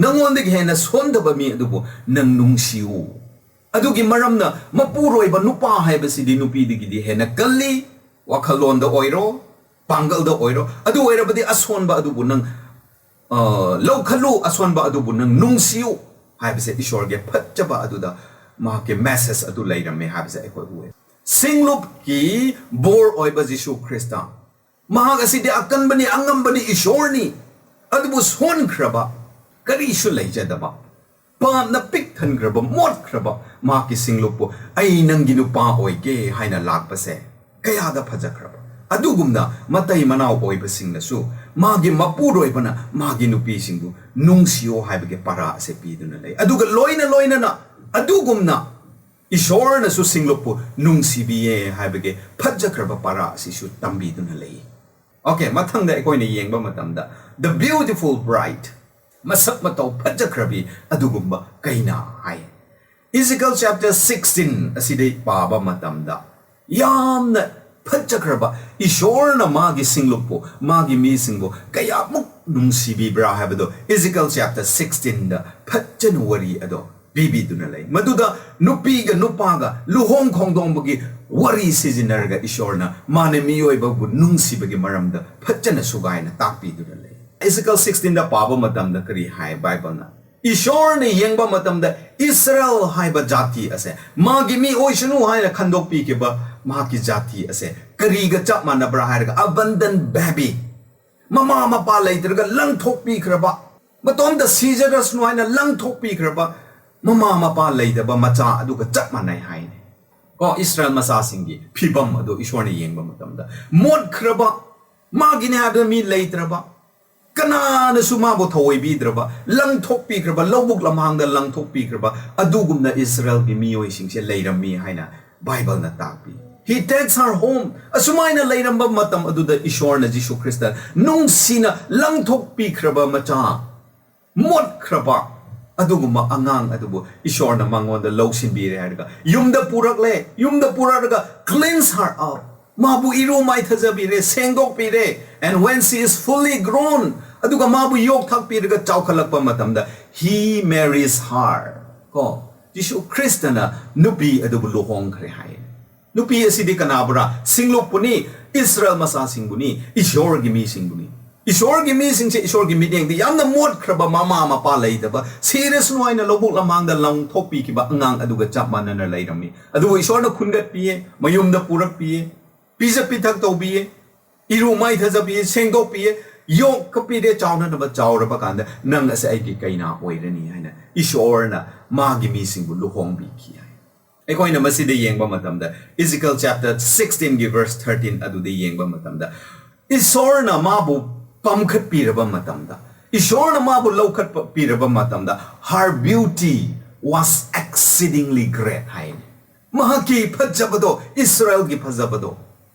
ꯅꯪꯉꯣꯟꯗꯒꯤ ꯍꯦꯟꯅ ꯁꯣꯟꯗꯕ ꯃꯤ ꯑꯗꯨꯕꯨ ꯅꯪ ꯅꯨꯡꯁꯤꯌꯨ꯫ ꯑꯗꯨꯒꯤ ꯃꯔꯝꯅ ꯃꯄꯨꯔꯣꯏꯕ ꯅꯨꯄꯥ ꯍꯥꯏꯕꯁꯤꯗꯤ ꯅꯨꯄꯤꯗꯒꯤꯗꯤ ꯍꯦꯟꯅ ꯀꯜꯂꯤ, ꯋꯥꯈꯜꯂꯣꯟꯗ ꯑꯣꯏꯔꯣ, ꯄꯥꯡꯒꯜꯗ ꯑꯣꯏꯔꯣ꯫ ꯑꯗꯨ ꯑꯣꯏꯔꯕꯗꯤ ꯑꯁꯣꯟꯕ ꯑꯗꯨꯕꯨ ꯅꯪ, ꯑ, ꯂꯧꯈꯠꯂꯨ, ꯑꯁꯣꯟꯕ ꯑꯗꯨꯕꯨ ꯅꯪ ꯅꯨꯡꯁꯤꯌꯨ ꯍꯥꯏꯕꯁꯦ ꯏꯁꯣꯔꯒꯤ ꯐꯠꯆꯕ ꯑꯗꯨꯗ ꯃꯍꯥꯛꯀꯤ message ꯑꯗꯨ ꯂꯩꯔꯝꯃꯦ ꯍꯥꯏꯕꯁꯦ ꯑꯩꯈꯣꯏ ꯎꯏ꯫ ꯁꯤꯡꯂꯨꯞꯀꯤ ꯕꯣꯔ ꯑꯣꯏꯕ ꯖꯤꯁꯨ ꯈ꯭ꯔꯤꯁꯇ, ꯃꯍꯥꯛ ꯑꯁꯤꯗꯤ ꯑꯀꯟꯕꯅꯤ, ꯑꯉꯝꯕꯅꯤ, ꯏꯁꯣꯔꯅꯤ, ꯑꯗꯨꯕꯨ ꯁꯣꯟꯈ꯭ꯔꯕ, ꯀꯔꯤꯁꯨ ꯂꯩꯖꯗꯕ, ꯄꯥꯞꯅ ꯄꯤꯛ ꯊꯟꯈ꯭ꯔꯕ, ꯃꯣꯠꯈ꯭ꯔꯕ ꯃꯍꯥꯛꯀꯤ ꯁꯤꯡꯂꯨꯞꯄꯨ "ꯑꯩ ꯅꯪꯒꯤ ꯅꯨꯄꯥ ꯑꯣꯏꯒꯦ" ꯍꯥꯏꯅ ꯂꯥꯛꯄꯁꯦ ꯀꯌꯥꯗ ꯐꯖꯈ꯭ꯔꯕ! ꯑꯗꯨꯒꯨꯝꯅ ꯃꯇꯩ ꯃꯅꯥꯎ ꯑꯣꯏꯕꯁꯤꯡꯅꯁꯨ ꯃꯥꯒꯤ ꯃꯄꯨꯔꯣꯏꯕꯅ ꯃꯥꯒꯤ ꯅꯨꯄꯤꯁꯤꯡꯕꯨ ꯅꯨꯡꯁꯤꯌꯣ ꯍꯥꯏꯕꯒꯤ ꯄꯔꯥ ꯑꯁꯦ ꯄꯤꯗꯨꯅ ꯂꯩ꯫ ꯑꯗꯨꯒ ꯂꯣꯏꯅ ꯂꯣꯏꯅꯅ ꯑꯗꯨꯒꯨꯝꯅ ꯏꯁꯣꯔꯅꯁꯨ ꯁꯤꯡꯂꯨꯞꯄꯨ ꯅꯨꯡꯁꯤꯕꯤꯌꯦ ꯍꯥꯏꯕꯒꯤ ꯐꯖꯈ꯭ꯔꯕ ꯄꯔꯥ ꯑꯁꯤꯁꯨ ꯇꯝꯕꯤꯗꯨꯅ ꯂꯩ꯫ Okay, ꯃꯊꯪꯗ ꯑꯩꯈꯣꯏꯅ ꯌꯦꯡꯕ ꯃꯇꯝꯗ, the beautiful bride, ꯃꯁꯛ ꯃꯇꯧ ꯐꯖꯈ꯭ꯔꯕꯤ ꯑꯗꯨꯒꯨꯝꯕ ꯀꯩꯅꯥ ꯍꯥꯏ꯫ Ezekiel chapter sixteen ꯑꯁꯤꯗ ꯄꯥꯕ ꯃꯇꯝꯗ, ꯌꯥꯝꯅ ꯐꯖꯈ꯭ꯔꯕ, ꯏꯁꯣꯔꯅ ꯃꯥꯒꯤ ꯁꯤꯡꯂꯨꯞꯄꯨ, ꯃꯥꯒꯤ ꯃꯤꯁꯤꯡꯕꯨ ꯀꯌꯥꯃꯨꯛ ꯅꯨꯡꯁꯤꯕꯤꯕ꯭ꯔꯥ ꯍꯥꯏꯕꯗꯣ Ezekiel chapter sixteen ꯗ ꯐꯖꯅ ꯋꯥꯔꯤ ꯑꯗꯣ ꯄꯤꯕꯤꯗꯨꯅ ꯂꯩ꯫ ꯃꯗꯨꯗ ꯅꯨꯄꯤꯒ ꯅꯨꯄꯥꯒ ꯂꯨꯍꯣꯡ ꯈꯣꯡꯗꯣꯡꯕꯒꯤ ꯋꯥꯔꯤ ꯁꯤꯖꯤꯟꯅꯔꯒ ꯏꯁꯣꯔꯅ ꯃꯥꯅ ꯃꯤꯑꯣꯏꯕꯕꯨ ꯅꯨꯡꯁꯤꯕꯒꯤ ꯃꯔꯝꯗ ꯐꯖꯅ ꯁꯨꯒꯥꯏꯅ ꯇꯥꯛꯄꯤꯗꯨꯅ ꯂꯩ꯫ Ezekiel sixteen ꯗ ꯄꯥꯕ ꯃꯇꯝꯗ ꯀꯔꯤ ꯍꯥꯏ ꯕꯥꯏꯕꯜꯅ? ꯏꯁꯣꯔꯅ ꯌꯦꯡꯕ ꯃꯇꯝꯗ ꯏꯁꯔꯥꯌꯦꯜ ꯍꯥꯏꯕ ꯖꯥꯇꯤ ꯑꯁꯦ, ꯃꯥꯒꯤ ꯃꯤ ꯑꯣꯏꯁꯅꯨ ꯍꯥꯏꯅ ꯈꯟꯗꯣꯛꯄꯤꯈꯤꯕ ꯃꯍꯥꯛꯀꯤ ꯖꯥꯇꯤ ꯑꯁꯦ ꯀꯔꯤꯒ ꯆꯞ ꯃꯥꯟꯅꯕ꯭ꯔꯥ ꯍꯥꯏꯔꯒ, abandoned baby, ꯃꯃꯥ ꯃꯄꯥ ꯂꯩꯇ꯭ꯔꯒ ꯂꯪꯊꯣꯛꯄꯤꯈ꯭ꯔꯕ, ꯃꯇꯣꯝꯇ ꯁꯤꯖꯔꯁꯅꯨ ꯍꯥꯏꯅ ꯂꯪꯊꯣꯛꯄꯤꯈ꯭ꯔꯕ ꯃꯃꯥ ꯃꯄꯥ ꯂꯩꯇꯕ ꯃꯆꯥ ꯑꯗꯨꯒ ꯆꯞ ꯃꯥꯟꯅꯩ ꯍꯥꯏꯅꯤ꯫ ꯀꯣ, ꯏꯁꯔꯥꯌꯦꯜ ꯃꯆꯥꯁꯤꯡꯒꯤ ꯐꯤꯕꯝ ꯑꯗꯨ ꯏꯁꯣꯔꯅ ꯌꯦꯡꯕ ꯃꯇꯝꯗ, ꯃꯣꯠꯈ꯭ꯔꯕ, ꯃꯥꯒꯤꯅꯦ ꯍꯥꯏꯕꯗ ꯃꯤ ꯂꯩꯇ꯭ꯔꯕ, ꯀꯅꯥꯅꯁꯨ ꯃꯥꯕꯨ ꯊꯑꯣꯏꯕꯤꯗ꯭ꯔꯕ, ꯂꯪꯊꯣꯛꯄꯤꯈ꯭ꯔꯕ, ꯂꯧꯕꯨꯛ ꯂꯝꯍꯥꯡꯗ ꯂꯪꯊꯣꯛꯄꯤꯈ꯭ꯔꯕ, ꯑꯗꯨꯒꯨꯝꯅ ꯏꯁꯔꯥꯌꯦꯜꯒꯤ ꯃꯤꯑꯣꯏꯁꯤꯡꯁꯦ ꯂꯩꯔꯝꯃꯤ ꯍꯥꯏꯅ ꯕꯥꯏꯕꯜꯅ ꯇꯥꯛꯄꯤ꯫ He takes her home. ꯑꯁꯨꯃꯥꯏꯅ ꯂꯩꯔꯝꯕ ꯃꯇꯝ ꯑꯗꯨꯗ ꯏꯁꯣꯔꯅ ꯖꯤꯁꯨ ꯈ꯭ꯔꯤꯁꯇ ꯅꯨꯡꯁꯤꯅ ꯂꯪꯊꯣꯛꯄꯤꯈ꯭ꯔꯕ ꯃꯆꯥ, ꯃꯣꯠꯈ꯭ꯔꯕ ꯑꯗꯨꯒꯨꯝꯕ ꯑꯉꯥꯡ ꯑꯗꯨꯕꯨ ꯏꯁꯣꯔꯅ ꯃꯉꯣꯟꯗ ꯂꯧꯁꯤꯟꯕꯤꯔꯦ ꯍꯥꯏꯔꯒ ꯌꯨꯝꯗ ꯄꯨꯔꯛꯂꯦ꯫ ꯌꯨꯝꯗ ꯄꯨꯔꯛꯂꯒ cleanse her up, ꯃꯥꯕꯨ ꯏꯔꯨ ꯃꯥꯏꯊꯖꯕꯤꯔꯦ, ꯁꯦꯡꯗꯣꯛꯄꯤꯔꯦ꯫ And when she is fully grown, ꯑꯗꯨꯒ ꯃꯥꯕꯨ ꯌꯣꯛ ꯊꯥꯛꯄꯤꯔꯒ ꯆꯥꯎꯈꯠꯂꯛꯄ ꯃꯇꯝꯗ, he marries her. ꯀꯣ, ꯖꯤꯁꯨ ꯈ꯭ꯔꯤꯁꯇꯅ ꯅꯨꯄꯤ ꯑꯗꯨꯕꯨ ꯂꯨꯍꯣꯡꯈ꯭ꯔꯦ ꯍꯥꯏ꯫ ꯅꯨꯄꯤ ꯑꯁꯤꯗꯤ ꯀꯅꯥꯕꯨꯔꯥ? ꯁꯤꯡꯂꯨꯞꯄꯨꯅꯤ, ꯏꯁꯔꯥꯌꯦꯜ ꯃꯆꯥꯁꯤꯡꯕꯨꯅꯤ, ꯏꯁꯣꯔꯒꯤ ꯃꯤꯁꯤꯡꯕꯨꯅꯤ꯫ ꯏꯁꯣꯔꯒꯤ ꯃꯤꯁꯤꯡꯁꯦ ꯏꯁꯣꯔꯒꯤ ꯃꯤꯠꯌꯦꯡꯗꯤ ꯌꯥꯝꯅ ꯃꯣꯠꯈ꯭ꯔꯕ, ꯃꯃꯥ ꯃꯄꯥ ꯂꯩꯇꯕ, ꯁꯤꯔꯁꯅꯨ ꯍꯥꯏꯅ ꯂꯧꯕꯨꯛ ꯂꯝꯍꯥꯡꯗ ꯂꯪꯊꯣꯛꯄꯤꯈꯤꯕ ꯑꯉꯥꯡ ꯑꯗꯨꯒ ꯆꯞ ꯃꯥꯟꯅꯅ ꯂꯩꯔꯝꯃꯤ꯫ ꯑꯗꯨꯕꯨ ꯏꯁꯣꯔꯅ ꯈꯨꯟꯒꯠꯄꯤꯌꯦ, ꯃꯌꯨꯝꯗ ꯄꯨꯔꯛꯄꯤꯌꯦ, ꯄꯤꯖ ꯄꯤꯊꯛ ꯇꯧꯕꯤꯌꯦ, ꯏꯔꯨ ꯃꯥꯏꯊꯖꯕꯤꯌꯦ, ꯁꯦꯡꯗꯣꯛꯄꯤꯌꯦ, ꯌꯣꯛꯈꯠꯄꯤꯔꯦ, ꯆꯥꯎꯅꯅꯕ ꯆꯥꯎꯔꯕ ꯀꯥꯟꯗ ꯅꯪ ꯑꯁꯦ ꯑꯩꯒꯤ ꯀꯩꯅꯥ ꯑꯣꯏꯔꯅꯤ ꯍꯥꯏꯅ ꯏꯁꯣꯔꯅ ꯃꯥꯒꯤ ꯃꯤꯁꯤꯡꯕꯨ ꯂꯨꯍꯣꯡꯕꯤꯈꯤ ꯍꯥꯏ꯫ ꯑꯩꯈꯣꯏꯅ ꯃꯁꯤꯗ ꯌꯦꯡꯕ ꯃꯇꯝꯗ, Ezekiel chapter sixteen ꯒꯤ verse thirteen ꯑꯗꯨꯗ ꯌꯦꯡꯕ ꯃꯇꯝꯗ, ꯏꯁꯣꯔꯅ ꯃꯥꯕꯨ ꯄꯥꯝꯈꯠꯄꯤꯔꯕ ꯃꯇꯝꯗ, ꯏꯁꯣꯔꯅ ꯃꯥꯕꯨ ꯂꯧꯈꯠꯄꯤꯔꯕ ꯃꯇꯝꯗ, her beauty was exceedingly great ꯍꯥꯏꯅꯤ꯫ ꯃꯍꯥꯛꯀꯤ ꯐꯖꯕꯗꯣ, ꯏꯁꯔꯥꯌꯦꯜꯒꯤ ꯐꯖꯕꯗꯣ,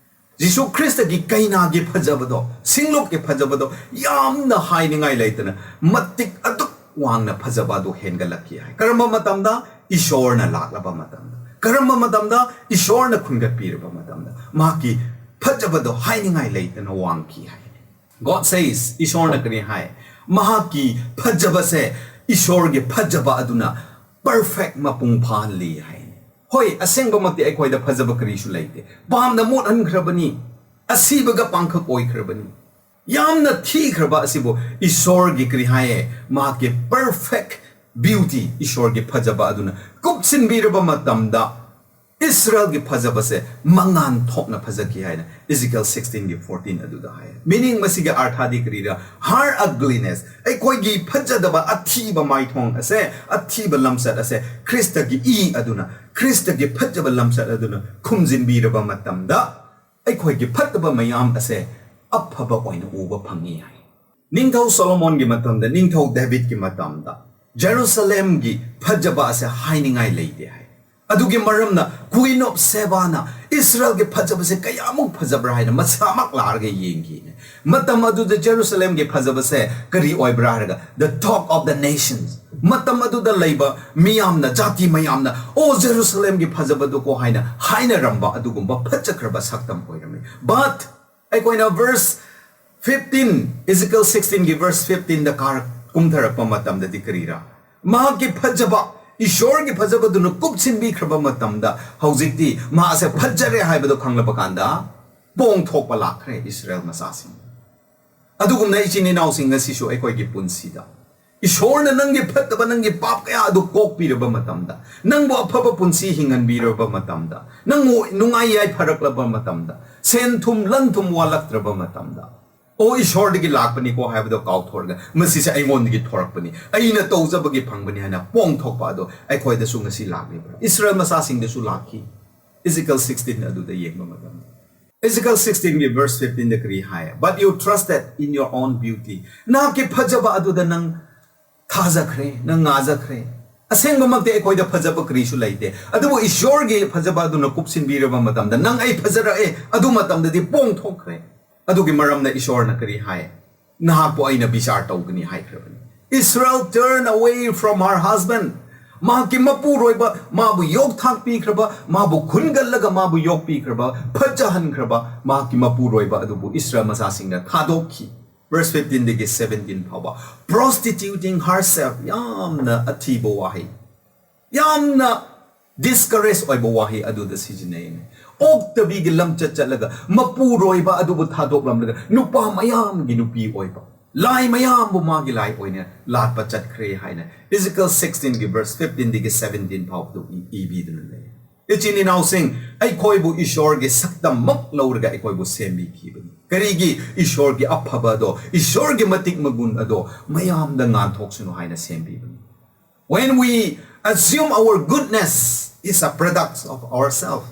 ꯖꯤꯁꯨ ꯈ꯭ꯔꯤꯁꯇꯒꯤ ꯀꯩꯅꯥꯒꯤ ꯐꯖꯕꯗꯣ, ꯁꯤꯡꯂꯨꯞꯀꯤ ꯐꯖꯕꯗꯣ ꯌꯥꯝꯅ ꯍꯥꯏꯅꯤꯡꯉꯥꯏ ꯂꯩꯇꯅ ꯃꯇꯤꯛ ꯑꯗꯨꯛ ꯋꯥꯡꯅ ꯐꯖꯕ ꯑꯗꯨ ꯍꯦꯟꯒꯠꯂꯛꯈꯤ ꯍꯥꯏ꯫ ꯀꯔꯝꯕ ꯃꯇꯝꯗ? ꯏꯁꯣꯔꯅ ꯂꯥꯛꯂꯕ ꯃꯇꯝꯗ꯫ ꯀꯔꯝꯕ ꯃꯇꯝꯗ? ꯏꯁꯣꯔꯅ ꯈꯨꯟꯒꯠꯄꯤꯔꯕ ꯃꯇꯝꯗ ꯃꯍꯥꯛꯀꯤ ꯐꯖꯕꯗꯣ ꯍꯥꯏꯅꯤꯡꯉꯥꯏ ꯂꯩꯇꯅ ꯋꯥꯡꯈꯤ ꯍꯥꯏ꯫ God says, ꯏꯁꯣꯔꯅ ꯀꯔꯤ ꯍꯥꯏ? ꯃꯍꯥꯛꯀꯤ ꯐꯖꯕꯁꯦ ꯏꯁꯣꯔꯒꯤ ꯐꯖꯕ ꯑꯗꯨꯅ perfect, ꯃꯄꯨꯡ ꯐꯥꯍꯜꯂꯤ ꯍꯥꯏ꯫ ꯍꯣꯏ, ꯑꯁꯦꯡꯕꯃꯛꯇꯤ ꯑꯩꯈꯣꯏꯗ ꯐꯖꯕ ꯀꯔꯤꯁꯨ ꯂꯩꯇꯦ꯫ ꯄꯥꯞꯅ ꯃꯣꯠꯍꯟꯈ꯭ꯔꯕꯅꯤ, ꯑꯁꯤꯕꯒ ꯄꯥꯡꯈꯛ ꯑꯣꯏꯈ꯭ꯔꯕꯅꯤ꯫ ꯌꯥꯝꯅ ꯊꯤꯈ꯭ꯔꯕ ꯑꯁꯤꯕꯨ ꯏꯁꯣꯔꯒꯤ ꯀꯔꯤ ꯍꯥꯏꯌꯦ? ꯃꯍꯥꯛꯀꯤ perfect beauty, ꯏꯁꯣꯔꯒꯤ ꯐꯖꯕ ꯑꯗꯨꯅ ꯀꯨꯞꯁꯤꯟꯕꯤꯔꯕ ꯃꯇꯝꯗ, ꯏꯁꯔꯥꯌꯦꯜꯒꯤ ꯐꯖꯕꯁꯦ ꯃꯉꯥꯟ ꯊꯣꯛꯅ ꯐꯖꯈꯤ ꯍꯥꯏꯅ Ezekiel sixteen ꯒꯤ fourteen ꯑꯗꯨꯗ ꯍꯥꯏ꯫ Meaning, ꯃꯁꯤꯒꯤ ꯑꯔꯊꯗꯤ ꯀꯔꯤꯔ? Her ugliness, ꯑꯩꯈꯣꯏꯒꯤ ꯐꯖꯗꯕ ꯑꯊꯤꯕ ꯃꯥꯏꯊꯣꯡ ꯑꯁꯦ, ꯑꯊꯤꯕ ꯂꯝꯆꯠ ꯑꯁꯦ ꯈ꯭ꯔꯤꯁꯇꯒꯤ ꯏ ꯑꯗꯨꯅ, ꯈ꯭ꯔꯤꯁꯇꯒꯤ ꯐꯖꯕ ꯂꯝꯆꯠ ꯑꯗꯨꯅ ꯈꯨꯝꯖꯤꯟꯕꯤꯔꯕ ꯃꯇꯝꯗ, ꯑꯩꯈꯣꯏꯒꯤ ꯐꯠꯇꯕ ꯃꯌꯥꯝ ꯑꯁꯦ ꯑꯐꯕ ꯑꯣꯏꯅ ꯎꯕ ꯐꯪꯉꯤ ꯍꯥꯏ꯫ ꯅꯤꯡꯊꯧ ꯁꯣꯂꯣꯃꯣꯟꯒꯤ ꯃꯇꯝꯗ, ꯅꯤꯡꯊꯧ ꯗꯦꯕꯤꯠꯀꯤ ꯃꯇꯝꯗ ꯖꯦꯔꯨꯁꯂꯦꯝꯒꯤ ꯐꯖꯕ ꯑꯁꯦ ꯍꯥꯏꯅꯤꯡꯉꯥꯏ ꯂꯩꯇꯦ ꯍꯥꯏ꯫ ꯑꯗꯨꯒꯤ ꯃꯔꯝꯅ Queen of Shebaꯅ ꯏꯁꯔꯥꯌꯦꯜꯒꯤ ꯐꯖꯕꯁꯦ ꯀꯌꯥꯃꯨꯛ ꯐꯖꯕ꯭ꯔꯥ ꯍꯥꯏꯅ ꯃꯁꯥꯃꯛ ꯂꯥꯛꯑꯒ ꯌꯦꯡꯈꯤꯅꯦ꯫ ꯃꯇꯝ ꯑꯗꯨꯗ ꯖꯦꯔꯨꯁꯂꯦꯝꯒꯤ ꯐꯖꯕꯁꯦ ꯀꯔꯤ ꯑꯣꯏꯕ꯭ꯔꯥ ꯍꯥꯏꯔꯒ, the talk of the nations, ꯃꯇꯝ ꯑꯗꯨꯗ ꯂꯩꯕ ꯃꯤꯌꯥꯝꯅ, ꯖꯥꯇꯤ ꯃꯌꯥꯝꯅ, "ꯑꯣ, ꯖꯦꯔꯨꯁꯂꯦꯝꯒꯤ ꯐꯖꯕꯗꯨꯀꯣ" ꯍꯥꯏꯅ ꯍꯥꯏꯅꯔꯝꯕ ꯑꯗꯨꯒꯨꯝꯕ ꯐꯖꯈ꯭ꯔꯕ ꯁꯛꯇꯝ ꯑꯣꯏꯔꯝꯃꯤ꯫ But ꯑꯩꯈꯣꯏꯅ verse fifteen, Ezekiel sixteen ꯒꯤ verse fifteen ꯗ ꯀꯥꯔꯛ-, ꯀꯨꯝꯊꯔꯛꯄ ꯃꯇꯝꯗꯗꯤ ꯀꯔꯤꯔꯥ? ꯃꯍꯥꯛꯀꯤ ꯐꯖꯕ, ꯏꯁꯣꯔꯒꯤ ꯐꯖꯕꯗꯨꯅ ꯀꯨꯞꯁꯤꯟꯕꯤꯈ꯭ꯔꯕ ꯃꯇꯝꯗ, ꯍꯧꯖꯤꯛꯇꯤ ꯃꯍꯥꯛꯁꯦ ꯐꯖꯔꯦ ꯍꯥꯏꯕꯗꯣ ꯈꯪꯂꯕ ꯀꯥꯟꯗ, ꯄꯣꯡꯊꯣꯛꯄ ꯂꯥꯛꯈ꯭ꯔꯦ ꯏꯁꯔꯥꯌꯦꯜ ꯃꯆꯥꯁꯤꯡ꯫ ꯑꯗꯨꯒꯨꯝꯅ, ꯏꯆꯤꯟ ꯏꯅꯥꯎꯁꯤꯡ, ꯉꯁꯤꯁꯨ ꯑꯩꯈꯣꯏꯒꯤ ꯄꯨꯟꯁꯤꯗ ꯏꯁꯣꯔꯅ ꯅꯪꯒꯤ ꯐꯠꯇꯕ, ꯅꯪꯒꯤ ꯄꯥꯞ ꯀꯌꯥ ꯑꯗꯨ ꯀꯣꯛꯄꯤꯔꯕ ꯃꯇꯝꯗ, ꯅꯪꯕꯨ ꯑꯐꯕ ꯄꯨꯟꯁꯤ ꯍꯤꯡꯍꯟꯕꯤꯔꯕ ꯃꯇꯝꯗ, ꯅꯪꯕꯨ ꯅꯨꯡꯉꯥꯏ ꯌꯥꯏꯐꯔꯛꯂꯕ ꯃꯇꯝꯗ, ꯁꯦꯟ ꯊꯨꯝ, ꯂꯟ ꯊꯨꯝ ꯋꯥꯠꯂꯛꯇ꯭ꯔꯕ ꯃꯇꯝꯗ, "ꯑꯣ, ꯏꯁꯣꯔꯗꯒꯤ ꯂꯥꯛꯄꯅꯤꯀꯣ" ꯍꯥꯏꯕꯗꯣ ꯀꯥꯎꯊꯣꯛꯂꯒ, "ꯃꯁꯤꯁꯦ ꯑꯩꯉꯣꯟꯗꯒꯤ ꯊꯣꯔꯛꯄꯅꯤ, ꯑꯩꯅ ꯇꯧꯖꯕꯒꯤ ꯐꯪꯕꯅꯤ" ꯍꯥꯏꯅ ꯄꯣꯡꯊꯣꯛꯄ ꯑꯗꯣ ꯑꯩꯈꯣꯏꯗꯁꯨ ꯉꯁꯤ ꯂꯥꯛꯂꯤꯕ꯭ꯔꯥ? ꯏꯁꯔꯥꯌꯦꯜ ꯃꯆꯥꯁꯤꯡꯗꯁꯨ ꯂꯥꯛꯈꯤ꯫ Ezekiel sixteen ꯑꯗꯨꯗ ꯌꯦꯡꯕ ꯃꯇꯝꯗ, Ezekiel sixteen ꯒꯤ verse fifteen ꯗ ꯀꯔꯤ ꯍꯥꯏ? "But you trusted in your own beauty." ꯅꯍꯥꯛꯀꯤ ꯐꯖꯕ ꯑꯗꯨꯗ ꯅꯪ ꯊꯥꯖꯈ꯭ꯔꯦ, ꯅꯪ ꯉꯥꯖꯈ꯭ꯔꯦ꯫ ꯑꯁꯦꯡꯕꯃꯛꯇꯤ ꯑꯩꯈꯣꯏꯗ ꯐꯖꯕ ꯀꯔꯤꯁꯨ ꯂꯩꯇꯦ, ꯑꯗꯨꯕꯨ ꯏꯁꯣꯔꯒꯤ ꯐꯖꯕ ꯑꯗꯨꯅ ꯀꯨꯞꯁꯤꯟꯕꯤꯔꯕ ꯃꯇꯝꯗ, "ꯅꯪ ꯑꯩ ꯐꯖꯔꯛꯑꯦ", ꯑꯗꯨ ꯃꯇꯝꯗꯗꯤ ꯄꯣꯡꯊꯣꯛꯈ꯭ꯔꯦ꯫ ꯑꯗꯨꯒꯤ ꯃꯔꯝꯅ ꯏꯁꯣꯔꯅ ꯀꯔꯤ ꯍꯥꯏ? "ꯅꯍꯥꯛꯄꯨ ꯑꯩꯅ ꯕꯤꯆꯥꯔ ꯇꯧꯒꯅꯤ" ꯍꯥꯏꯈ꯭ꯔꯕꯅꯤ꯫ Israel turn away from her husband. ꯃꯍꯥꯛꯀꯤ ꯃꯄꯨꯔꯣꯏꯕ, ꯃꯥꯕꯨ ꯌꯣꯛꯊꯥꯛꯄꯤꯈ꯭ꯔꯕ, ꯃꯥꯕꯨ ꯈꯨꯟꯒꯜꯂꯒ ꯃꯥꯕꯨ ꯌꯣꯛꯄꯤꯈ꯭ꯔꯕ, ꯐꯖꯍꯟꯈ꯭ꯔꯕ ꯃꯍꯥꯛꯀꯤ ꯃꯄꯨꯔꯣꯏꯕ ꯑꯗꯨꯕꯨ ꯏꯁꯔꯥꯌꯦꯜ ꯃꯆꯥꯁꯤꯡꯅ ꯊꯥꯗꯣꯛꯈꯤ꯫ Verse fifteen ꯗꯒꯤ seventeen ꯐꯥꯎꯕ, prostituting herself, ꯌꯥꯝꯅ ꯑꯊꯤꯕ ꯋꯥꯍꯩ, ꯌꯥꯝꯅ discourage ꯑꯣꯏꯕ ꯋꯥꯍꯩ ꯑꯗꯨꯗ ꯁꯤꯖꯤꯟꯅꯩꯅꯦ꯫ ꯑꯣꯛꯇꯕꯤꯒꯤ ꯂꯝꯆꯠ ꯆꯠꯂꯒ, ꯃꯄꯨꯔꯣꯏꯕ ꯑꯗꯨꯕꯨ ꯊꯥꯗꯣꯛꯂꯝꯂꯒ, ꯅꯨꯄꯥ ꯃꯌꯥꯝꯒꯤ ꯅꯨꯄꯤ ꯑꯣꯏꯕ, ꯂꯥꯏ ꯃꯌꯥꯝꯕꯨ ꯃꯥꯒꯤ ꯂꯥꯏ ꯑꯣꯏꯅ ꯂꯥꯠꯄ ꯆꯠꯈ꯭ꯔꯦ ꯍꯥꯏꯅ Ezekiel sixteen ꯒꯤ verse fifteen ꯗꯒꯤ seventeen ꯐꯥꯎꯕꯗꯨ ꯏ-, ꯏꯕꯤꯗꯨꯅ ꯂꯩ꯫ ꯏꯆꯤꯟ ꯏꯅꯥꯎꯁꯤꯡ, ꯑꯩꯈꯣꯏꯕꯨ ꯏꯁꯣꯔꯒꯤ ꯁꯛꯇꯝꯃꯛ ꯂꯧꯔꯒ ꯑꯩꯈꯣꯏꯕꯨ ꯁꯦꯝꯕꯤꯈꯤꯕꯅꯤ꯫ ꯀꯔꯤꯒꯤ? ꯏꯁꯣꯔꯒꯤ ꯑꯐꯕ ꯑꯗꯣ, ꯏꯁꯣꯔꯒꯤ ꯃꯇꯤꯛ ꯃꯒꯨꯟ ꯑꯗꯣ ꯃꯌꯥꯝꯗ ꯉꯥꯟꯊꯣꯛꯁꯅꯨ ꯍꯥꯏꯅ ꯁꯦꯝꯕꯤꯕꯅꯤ꯫ When we assume our goodness is a product of ourselves,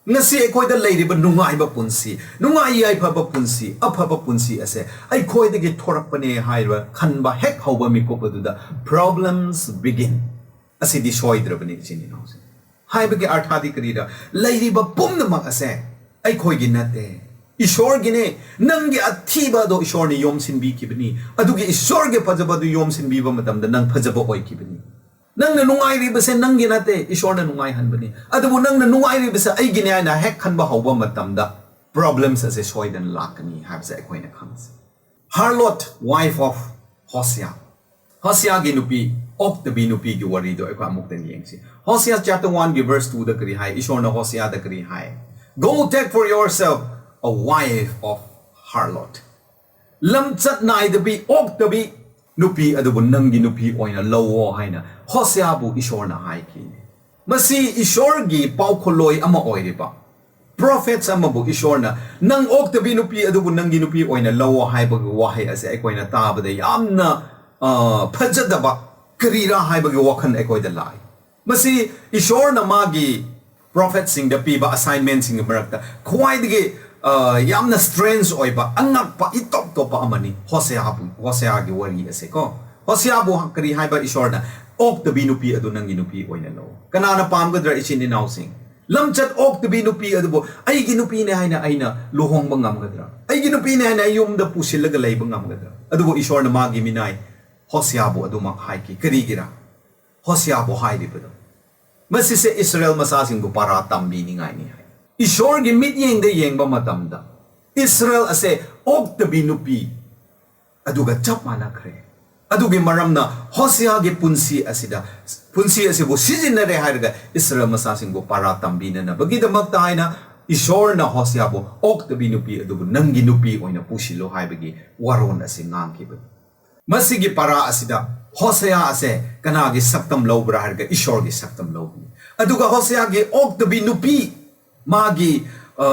ꯉꯁꯤ ꯑꯩꯈꯣꯏꯗ ꯂꯩꯔꯤꯕ ꯅꯨꯡꯉꯥꯏꯕ ꯄꯨꯟꯁꯤ, ꯅꯨꯡꯉꯥꯏ ꯌꯥꯏꯐꯕ ꯄꯨꯟꯁꯤ, ꯑꯐꯕ ꯄꯨꯟꯁꯤ ꯑꯁꯦ ꯑꯩꯈꯣꯏꯗꯒꯤ ꯊꯣꯔꯛꯄꯅꯦ ꯍꯥꯏꯕ ꯈꯟꯕ ꯍꯦꯛ ꯍꯧꯕ ꯃꯤꯀꯨꯞ ꯑꯗꯨꯗ problems begin꯫ ꯑꯁꯤꯗꯤ ꯁꯣꯏꯗ꯭ꯔꯕꯅꯤ, ꯏꯆꯤꯟ ꯏꯅꯥꯎꯁꯤꯡ꯫ ꯍꯥꯏꯕꯒꯤ ꯑꯔꯊꯥꯗꯤ ꯀꯔꯤꯔ? ꯂꯩꯔꯤꯕ ꯄꯨꯝꯅꯃꯛ ꯑꯁꯦ ꯑꯩꯈꯣꯏꯒꯤ ꯅꯠꯇꯦ, ꯏꯁꯣꯔꯒꯤꯅꯦ꯫ ꯅꯪꯒꯤ ꯑꯊꯤꯕ ꯑꯗꯣ ꯏꯁꯣꯔꯅ ꯌꯣꯝꯁꯤꯟꯕꯤꯈꯤꯕꯅꯤ꯫ ꯑꯗꯨꯒꯤ ꯏꯁꯣꯔꯒꯤ ꯐꯖꯕ ꯑꯗꯨ ꯌꯣꯝꯁꯤꯟꯕꯤꯕ ꯃꯇꯝꯗ ꯅꯪ ꯐꯖꯕ ꯑꯣꯏꯈꯤꯕꯅꯤ꯫ ꯅꯪꯅ ꯅꯨꯡꯉꯥꯏꯔꯤꯕꯁꯦ ꯅꯪꯒꯤ ꯅꯠꯇꯦ, ꯏꯁꯣꯔꯅ ꯅꯨꯡꯉꯥꯏꯍꯟꯕꯅꯤ꯫ ꯑꯗꯨꯕꯨ ꯅꯪꯅ ꯅꯨꯡꯉꯥꯏꯔꯤꯕꯁꯦ ꯑꯩꯒꯤꯅꯦ ꯍꯥꯏꯅ ꯍꯦꯛ ꯈꯟꯕ ꯍꯧꯕ ꯃꯇꯝꯗ problems ꯑꯁꯦ ꯁꯣꯏꯗꯅ ꯂꯥꯛꯀꯅꯤ ꯍꯥꯏꯕꯁꯦ ꯑꯩꯈꯣꯏꯅ ꯈꯪꯁꯤ꯫ Harlot, wife of Hosea꯫ ꯍꯣꯁꯤꯌꯥꯒꯤ ꯅꯨꯄꯤ, ꯑꯣꯛꯇꯕꯤ ꯅꯨꯄꯤꯒꯤ ꯋꯥꯔꯤꯗꯣ ꯑꯩꯈꯣꯏ ꯑꯃꯨꯛꯇꯪ ꯌꯦꯡꯁꯤ꯫ Hosea chapter one ꯒꯤ verse two ꯗ ꯀꯔꯤ ꯍꯥꯏ? ꯏꯁꯣꯔꯅ ꯍꯣꯁꯤꯌꯥꯗ ꯀꯔꯤ ꯍꯥꯏ? "Go take for yourself a wife of harlot." ꯂꯝꯆꯠ ꯅꯥꯏꯗꯕꯤ, ꯑꯣꯛꯇꯕꯤ ꯅꯨꯄꯤ ꯑꯗꯨꯕꯨ ꯅꯪꯒꯤ ꯅꯨꯄꯤ ꯑꯣꯏꯅ ꯂꯧꯑꯣ ꯍꯥꯏꯅ ꯍꯣꯁꯤꯌꯥꯕꯨ ꯏꯁꯣꯔꯅ ꯍꯥꯏꯈꯤ꯫ ꯃꯁꯤ ꯏꯁꯣꯔꯒꯤ ꯄꯥꯎꯈꯣꯜꯂꯣꯏ ꯑꯃ ꯑꯣꯏꯔꯤꯕ prophets ꯑꯃꯕꯨ ꯏꯁꯣꯔꯅ "ꯅꯪ ꯑꯣꯛꯇꯕꯤ ꯅꯨꯄꯤ ꯑꯗꯨꯕꯨ ꯅꯪꯒꯤ ꯅꯨꯄꯤ ꯑꯣꯏꯅ ꯂꯧꯑꯣ" ꯍꯥꯏꯕꯒꯤ ꯋꯥꯍꯩ ꯑꯁꯦ ꯑꯩꯈꯣꯏꯅ ꯇꯥꯕꯗ ꯌꯥꯝꯅ, ꯑ, ꯐꯖꯗꯕ, ꯀꯔꯤꯔꯥ ꯍꯥꯏꯕꯒꯤ ꯋꯥꯈꯜ ꯑꯩꯈꯣꯏꯗ ꯂꯥꯛꯏ꯫ ꯃꯁꯤ ꯏꯁꯣꯔꯅ ꯃꯥꯒꯤ prophetꯁꯤꯡꯗ ꯄꯤꯕ assignmentꯁꯤꯡꯒꯤ ꯃꯔꯛꯇ ꯈ꯭ꯋꯥꯏꯗꯒꯤ, ꯑ, ꯌꯥꯝꯅ strange ꯑꯣꯏꯕ, ꯑꯉꯛꯄ, ꯏꯇꯣꯞ ꯇꯣꯞꯄ ꯑꯃꯅꯤ ꯍꯣꯁꯦꯌꯥꯕꯨ, ꯍꯣꯁꯦꯌꯥꯒꯤ ꯋꯥꯔꯤ ꯑꯁꯦ ꯀꯣ꯫ ꯍꯣꯁꯦꯌꯥꯕꯨ ꯀꯔꯤ ꯍꯥꯏꯕ ꯏꯁꯣꯔꯅ? "ꯑꯣꯛꯇꯕꯤ ꯅꯨꯄꯤ ꯑꯗꯨ ꯅꯪꯒꯤ ꯅꯨꯄꯤ ꯑꯣꯏꯅ ꯂꯧ꯫" ꯀꯅꯥꯅ ꯄꯥꯝꯒꯗ꯭ꯔꯥ, ꯏꯆꯤꯟ ꯏꯅꯥꯎꯁꯤꯡ? ꯂꯝꯆꯠ ꯑꯣꯛꯇꯕꯤ ꯅꯨꯄꯤ ꯑꯗꯨꯕꯨ ꯑꯩꯒꯤ ꯅꯨꯄꯤꯅꯦ ꯍꯥꯏꯅ ꯑꯩꯅ ꯂꯨꯍꯣꯡꯕ ꯉꯝꯒꯗ꯭ꯔꯥ? ꯑꯩꯒꯤ ꯅꯨꯄꯤꯅꯦ ꯍꯥꯏꯅ ꯑꯩ ꯌꯨꯝꯗ ꯄꯨꯁꯤꯜꯂꯒ ꯂꯩꯕ ꯉꯝꯒꯗ꯭ꯔꯥ? ꯑꯗꯨꯕꯨ ꯏꯁꯣꯔꯅ ꯃꯥꯒꯤ ꯃꯤꯅꯥꯏ ꯍꯣꯁꯤꯌꯥꯕꯨ ꯑꯗꯨꯃꯛ ꯍꯥꯏꯈꯤ꯫ ꯀꯔꯤꯒꯤꯔꯥ? ꯍꯣꯁꯤꯌꯥꯕꯨ ꯍꯥꯏꯔꯤꯕꯗꯣ, ꯃꯁꯤꯁꯦ ꯏꯁꯔꯥꯌꯦꯜ ꯃꯆꯥꯁꯤꯡꯕꯨ ꯄꯔꯥ ꯇꯝꯕꯤꯅꯤꯡꯉꯥꯏꯅꯤ ꯍꯥꯏ꯫ ꯏꯁꯣꯔꯒꯤ ꯃꯤꯠꯌꯦꯡꯗ ꯌꯦꯡꯕ ꯃꯇꯝꯗ ꯏꯁꯔꯥꯌꯦꯜ ꯑꯁꯦ ꯑꯣꯛꯇꯕꯤ ꯅꯨꯄꯤ ꯑꯗꯨꯒ ꯆꯞ ꯃꯥꯟꯅꯈ꯭ꯔꯦ꯫ ꯑꯗꯨꯒꯤ ꯃꯔꯝꯅ ꯍꯣꯁꯤꯌꯥꯒꯤ ꯄꯨꯟꯁꯤ ꯑꯁꯤꯗ, ꯄꯨꯟꯁꯤ ꯑꯁꯤꯕꯨ ꯁꯤꯖꯤꯟꯅꯔꯦ ꯍꯥꯏꯔꯒ ꯏꯁꯔꯥꯌꯦꯜ ꯃꯆꯥꯁꯤꯡꯕꯨ ꯄꯔꯥ ꯇꯝꯕꯤꯅꯅꯕꯒꯤꯗꯃꯛꯇ ꯍꯥꯏꯅ ꯏꯁꯣꯔꯅ ꯍꯣꯁꯤꯌꯥꯕꯨ "ꯑꯣꯛꯇꯕꯤ ꯅꯨꯄꯤ ꯑꯗꯨꯕꯨ ꯅꯪꯒꯤ ꯅꯨꯄꯤ ꯑꯣꯏꯅ ꯄꯨꯁꯤꯜꯂꯨ" ꯍꯥꯏꯕꯒꯤ ꯋꯥꯔꯣꯜ ꯑꯁꯤ ꯉꯥꯡꯈꯤꯕꯅꯤ꯫ ꯃꯁꯤꯒꯤ ꯄꯔꯥ ꯑꯁꯤꯗ ꯍꯣꯁꯦꯌꯥ ꯑꯁꯦ ꯀꯅꯥꯒꯤ ꯁꯛꯇꯝ ꯂꯧꯕ꯭ꯔꯥ ꯍꯥꯏꯔꯒ ꯏꯁꯣꯔꯒꯤ ꯁꯛꯇꯝ ꯂꯧꯕꯅꯤ꯫ ꯑꯗꯨꯒ ꯍꯣꯁꯦꯌꯥꯒꯤ ꯑꯣꯛꯇꯕꯤ ꯅꯨꯄꯤ, ꯃꯥꯒꯤ ꯑ,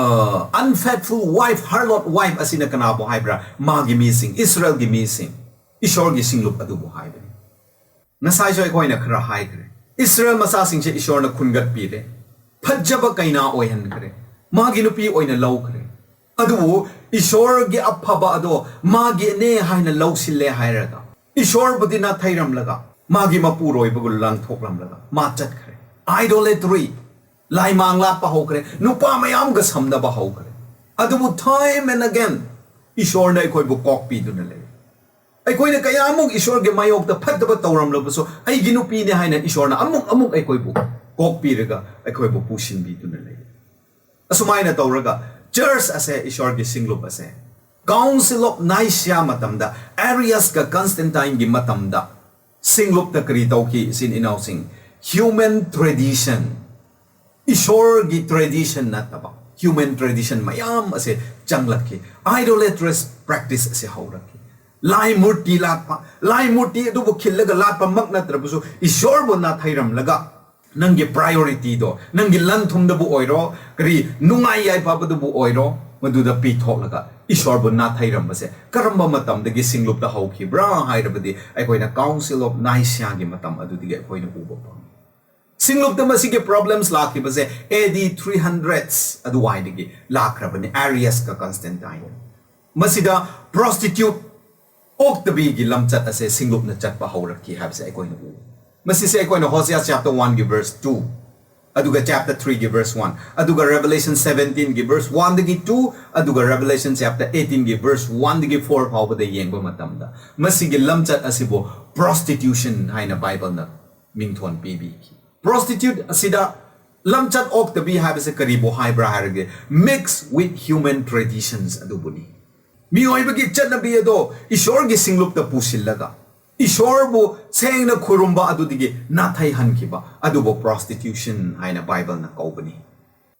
unfaithful wife, harlot wife ꯑꯁꯤꯅ ꯀꯅꯥꯕꯨ ꯍꯥꯏꯕ꯭ꯔꯥ? ꯃꯥꯒꯤ ꯃꯤꯁꯤꯡ, ꯏꯁꯔꯦꯜꯒꯤ ꯃꯤꯁꯤꯡ, ꯏꯁꯣꯔꯒꯤ ꯁꯤꯡꯂꯨꯞ ꯑꯗꯨꯕꯨ ꯍꯥꯏꯕꯅꯤ꯫ ꯉꯁꯥꯏꯁꯨ ꯑꯩꯈꯣꯏꯅ ꯈꯔ ꯍꯥꯏꯈ꯭ꯔꯦ, ꯏꯁꯔꯦꯜ ꯃꯆꯥꯁꯤꯡꯁꯦ ꯏꯁꯣꯔꯅ ꯈꯨꯟꯒꯠꯄꯤꯔꯦ, ꯐꯠꯖꯕ ꯀꯩꯅꯥ ꯑꯣꯏꯍꯟꯈ꯭ꯔꯦ, ꯃꯥꯒꯤ ꯅꯨꯄꯤ ꯑꯣꯏꯅ ꯂꯧꯈ꯭ꯔꯦ꯫ ꯑꯗꯨꯕꯨ ꯏꯁꯣꯔꯒꯤ ꯑꯐꯕ ꯑꯗꯣ ꯃꯥꯒꯤꯅꯦ ꯍꯥꯏꯅ ꯂꯧꯁꯤꯜꯂꯦ ꯍꯥꯏꯔꯒ, ꯏꯁꯣꯔꯕꯨꯗꯤ ꯅꯥꯊꯩꯔꯝꯂꯒ, ꯃꯥꯒꯤ ꯃꯄꯨꯔꯣꯏꯕꯕꯨ ꯂꯪꯊꯣꯛꯂꯝꯂꯒ ꯃꯥ ꯆꯠꯈ꯭ꯔꯦ꯫ Idolatry, ꯂꯥꯏꯃꯥꯡ ꯂꯥꯠꯄ ꯍꯧꯈ꯭ꯔꯦ, ꯅꯨꯄꯥ ꯃꯌꯥꯝꯒ ꯁꯝꯅꯕ ꯍꯧꯈ꯭ꯔꯦ꯫ ꯑꯗꯨꯕꯨ time and again ꯏꯁꯣꯔꯅ ꯑꯩꯈꯣꯏꯕꯨ ꯀꯣꯛꯄꯤꯗꯨꯅ ꯂꯩ꯫ ꯑꯩꯈꯣꯏꯅ ꯀꯌꯥꯃꯨꯛ ꯏꯁꯣꯔꯒꯤ ꯃꯥꯌꯣꯛꯇ ꯐꯠꯇꯕ ꯇꯧꯔꯝꯂꯕꯁꯨ, ꯑꯩꯒꯤ ꯅꯨꯄꯤꯅꯦ ꯍꯥꯏꯅ ꯏꯁꯣꯔꯅ ꯑꯃꯨꯛ ꯑꯃꯨꯛ ꯑꯩꯈꯣꯏꯕꯨ ꯀꯣꯛꯄꯤꯔꯒ ꯑꯩꯈꯣꯏꯕꯨ ꯄꯨꯁꯤꯟꯕꯤꯗꯨꯅ ꯂꯩ꯫ ꯑꯁꯨꯃꯥꯏꯅ ꯇꯧꯔꯒ ꯆꯔꯆ ꯑꯁꯦ, ꯏꯁꯣꯔꯒꯤ ꯁꯤꯡꯂꯨꯞ ꯑꯁꯦ, Council of Nicaea ꯃꯇꯝꯗ, ꯑꯦꯔꯤꯌꯁꯀ ꯀꯟꯁꯇꯦꯟꯇꯥꯏꯟꯒꯤ ꯃꯇꯝꯗ ꯁꯤꯡꯂꯨꯞꯇ ꯀꯔꯤ ꯇꯧꯈꯤ, ꯏꯆꯤꯟ ꯏꯅꯥꯎꯁꯤꯡ? Human tradition, ꯏꯁꯣꯔꯒꯤ tradition ꯅꯠꯇꯕ human tradition ꯃꯌꯥꯝ ꯑꯁꯦ ꯆꯪꯂꯛꯈꯤ꯫ Idolatrous practice ꯑꯁꯦ ꯍꯧꯔꯛꯈꯤ꯫ ꯂꯥꯏ ꯃꯨꯔꯇꯤ ꯂꯥꯠꯄ, ꯂꯥꯏ ꯃꯨꯔꯇꯤ ꯑꯗꯨꯕꯨ ꯈꯤꯜꯂꯒ ꯂꯥꯠꯄꯃꯛ ꯅꯠꯇ꯭ꯔꯕꯁꯨ, ꯏꯁꯣꯔꯕꯨ ꯅꯥꯊꯩꯔꯝꯂꯒ ꯅꯪꯒꯤ priorityꯗꯣ, ꯅꯪꯒꯤ ꯂꯟ ꯊꯨꯝꯗꯕꯨ ꯑꯣꯏꯔꯣ, ꯀꯔꯤ ꯅꯨꯡꯉꯥꯏ ꯌꯥꯏꯐꯕꯗꯕꯨ ꯑꯣꯏꯔꯣ, ꯃꯗꯨꯗ ꯄꯤꯊꯣꯛꯂꯒ ꯏꯁꯣꯔꯕꯨ ꯅꯥꯊꯩꯔꯝꯕꯁꯦ ꯀꯔꯝꯕ ꯃꯇꯝꯗꯒꯤ ꯁꯤꯡꯂꯨꯞꯇ ꯍꯧꯈꯤꯕ꯭ꯔꯥ ꯍꯥꯏꯔꯕꯗꯤ, ꯑꯩꯈꯣꯏꯅ Council of Nicaeaꯒꯤ ꯃꯇꯝ ꯑꯗꯨꯗꯒꯤ ꯑꯩꯈꯣꯏꯅ ꯎꯕ ꯐꯪꯉꯤ꯫ ꯁꯤꯡꯂꯨꯞꯇ ꯃꯁꯤꯒꯤ problems ꯂꯥꯛꯈꯤꯕꯁꯦ A D three hundreds ꯑꯗꯨꯋꯥꯏꯗꯒꯤ ꯂꯥꯛꯈ꯭ꯔꯕꯅꯤ, ꯑꯦꯔꯤꯌꯁꯀ ꯀꯟꯁꯇꯦꯟꯇꯥꯏꯟ꯫ ꯃꯁꯤꯗ prostitute, ꯑꯣꯛꯇꯕꯤꯒꯤ ꯂꯝꯆꯠ ꯑꯁꯦ ꯁꯤꯡꯂꯨꯞꯅ ꯆꯠꯄ ꯍꯧꯔꯛꯈꯤ ꯍꯥꯏꯕꯁꯦ ꯑꯩꯈꯣꯏꯅ ꯎ꯫ ꯃꯁꯤꯁꯦ ꯑꯩꯈꯣꯏꯅ Hosea chapter oneꯒꯤ verse two, ꯑꯗꯨꯒ chapter threeꯒꯤ verse one, ꯑꯗꯨꯒ Revelation seventeenꯒꯤ verse oneꯗꯒꯤ two, ꯑꯗꯨꯒ Revelation chapter eighteenꯒꯤ verse oneꯗꯒꯤ four ꯐꯥꯎꯕꯗ ꯌꯦꯡꯕ ꯃꯇꯝꯗ, ꯃꯁꯤꯒꯤ ꯂꯝꯆꯠ ꯑꯁꯤꯕꯨ prostitution ꯍꯥꯏꯅ ꯕꯥꯏꯕꯜꯅ ꯃꯤꯡꯊꯣꯟ ꯄꯤꯕꯤꯈꯤ꯫ Prostitute ꯑꯁꯤꯗ ꯂꯝꯆꯠ ꯑꯣꯛꯇꯕꯤ ꯍꯥꯏꯕꯁꯦ ꯀꯔꯤꯕꯨ ꯍꯥꯏꯕ꯭ꯔꯥ ꯍꯥꯏꯔꯒꯦ, mix with human traditions ꯑꯗꯨꯕꯨꯅꯤ꯫ ꯃꯤꯑꯣꯏꯕꯒꯤ ꯆꯠꯅꯕꯤ ꯑꯗꯣ ꯏꯁꯣꯔꯒꯤ ꯁꯤꯡꯂꯨꯞꯇ ꯄꯨꯁꯤꯜꯂꯒ, ꯏꯁꯣꯔꯕꯨ ꯁꯦꯡꯅ ꯈꯨꯔꯨꯝꯕ ꯑꯗꯨꯗꯒꯤ ꯅꯥꯊꯩꯍꯟꯈꯤꯕ ꯑꯗꯨꯕꯨ prostitution ꯍꯥꯏꯅ ꯕꯥꯏꯕꯜꯅ ꯀꯧꯕꯅꯤ꯫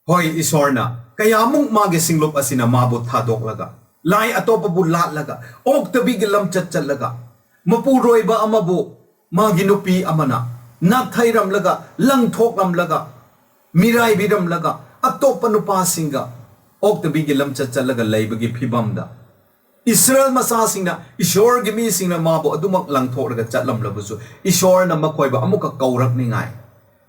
ꯍꯣꯏ, ꯏꯁꯣꯔꯅ ꯀꯌꯥꯃꯨꯛ ꯃꯥꯒꯤ ꯁꯤꯡꯂꯨꯞ ꯑꯁꯤꯅ ꯃꯥꯕꯨ ꯊꯥꯗꯣꯛꯂꯒ, ꯂꯥꯏ ꯑꯇꯣꯞꯄꯕꯨ ꯂꯥꯠꯂꯒ, ꯑꯣꯛꯇꯕꯤꯒꯤ ꯂꯝꯆꯠ ꯆꯠꯂꯒ, ꯃꯄꯨꯔꯣꯏꯕ ꯑꯃꯕꯨ ꯃꯥꯒꯤ ꯅꯨꯄꯤ ꯑꯃꯅ ꯅꯥꯊꯩꯔꯝꯂꯒ, ꯂꯪꯊꯣꯛꯂꯝꯂꯒ, ꯃꯤꯔꯥꯏꯕꯤꯔꯝꯂꯒ, ꯑꯇꯣꯞꯄ ꯅꯨꯄꯥꯁꯤꯡꯒ ꯑꯣꯛꯇꯕꯤꯒꯤ ꯂꯝꯆꯠ ꯆꯠꯂꯒ ꯂꯩꯕꯒꯤ ꯐꯤꯕꯝꯗ, ꯏꯁꯔꯥꯌꯦꯜ ꯃꯆꯥꯁꯤꯡꯅ, ꯏꯁꯣꯔꯒꯤ ꯃꯤꯁꯤꯡꯅ ꯃꯥꯕꯨ ꯑꯗꯨꯃꯛ ꯂꯪꯊꯣꯛꯂꯒ ꯆꯠꯂꯝꯂꯕꯁꯨ, ꯏꯁꯣꯔꯅ ꯃꯈꯣꯏꯕꯨ ꯑꯃꯨꯛꯀ ꯀꯧꯔꯛꯅꯤꯡꯉꯥꯏ,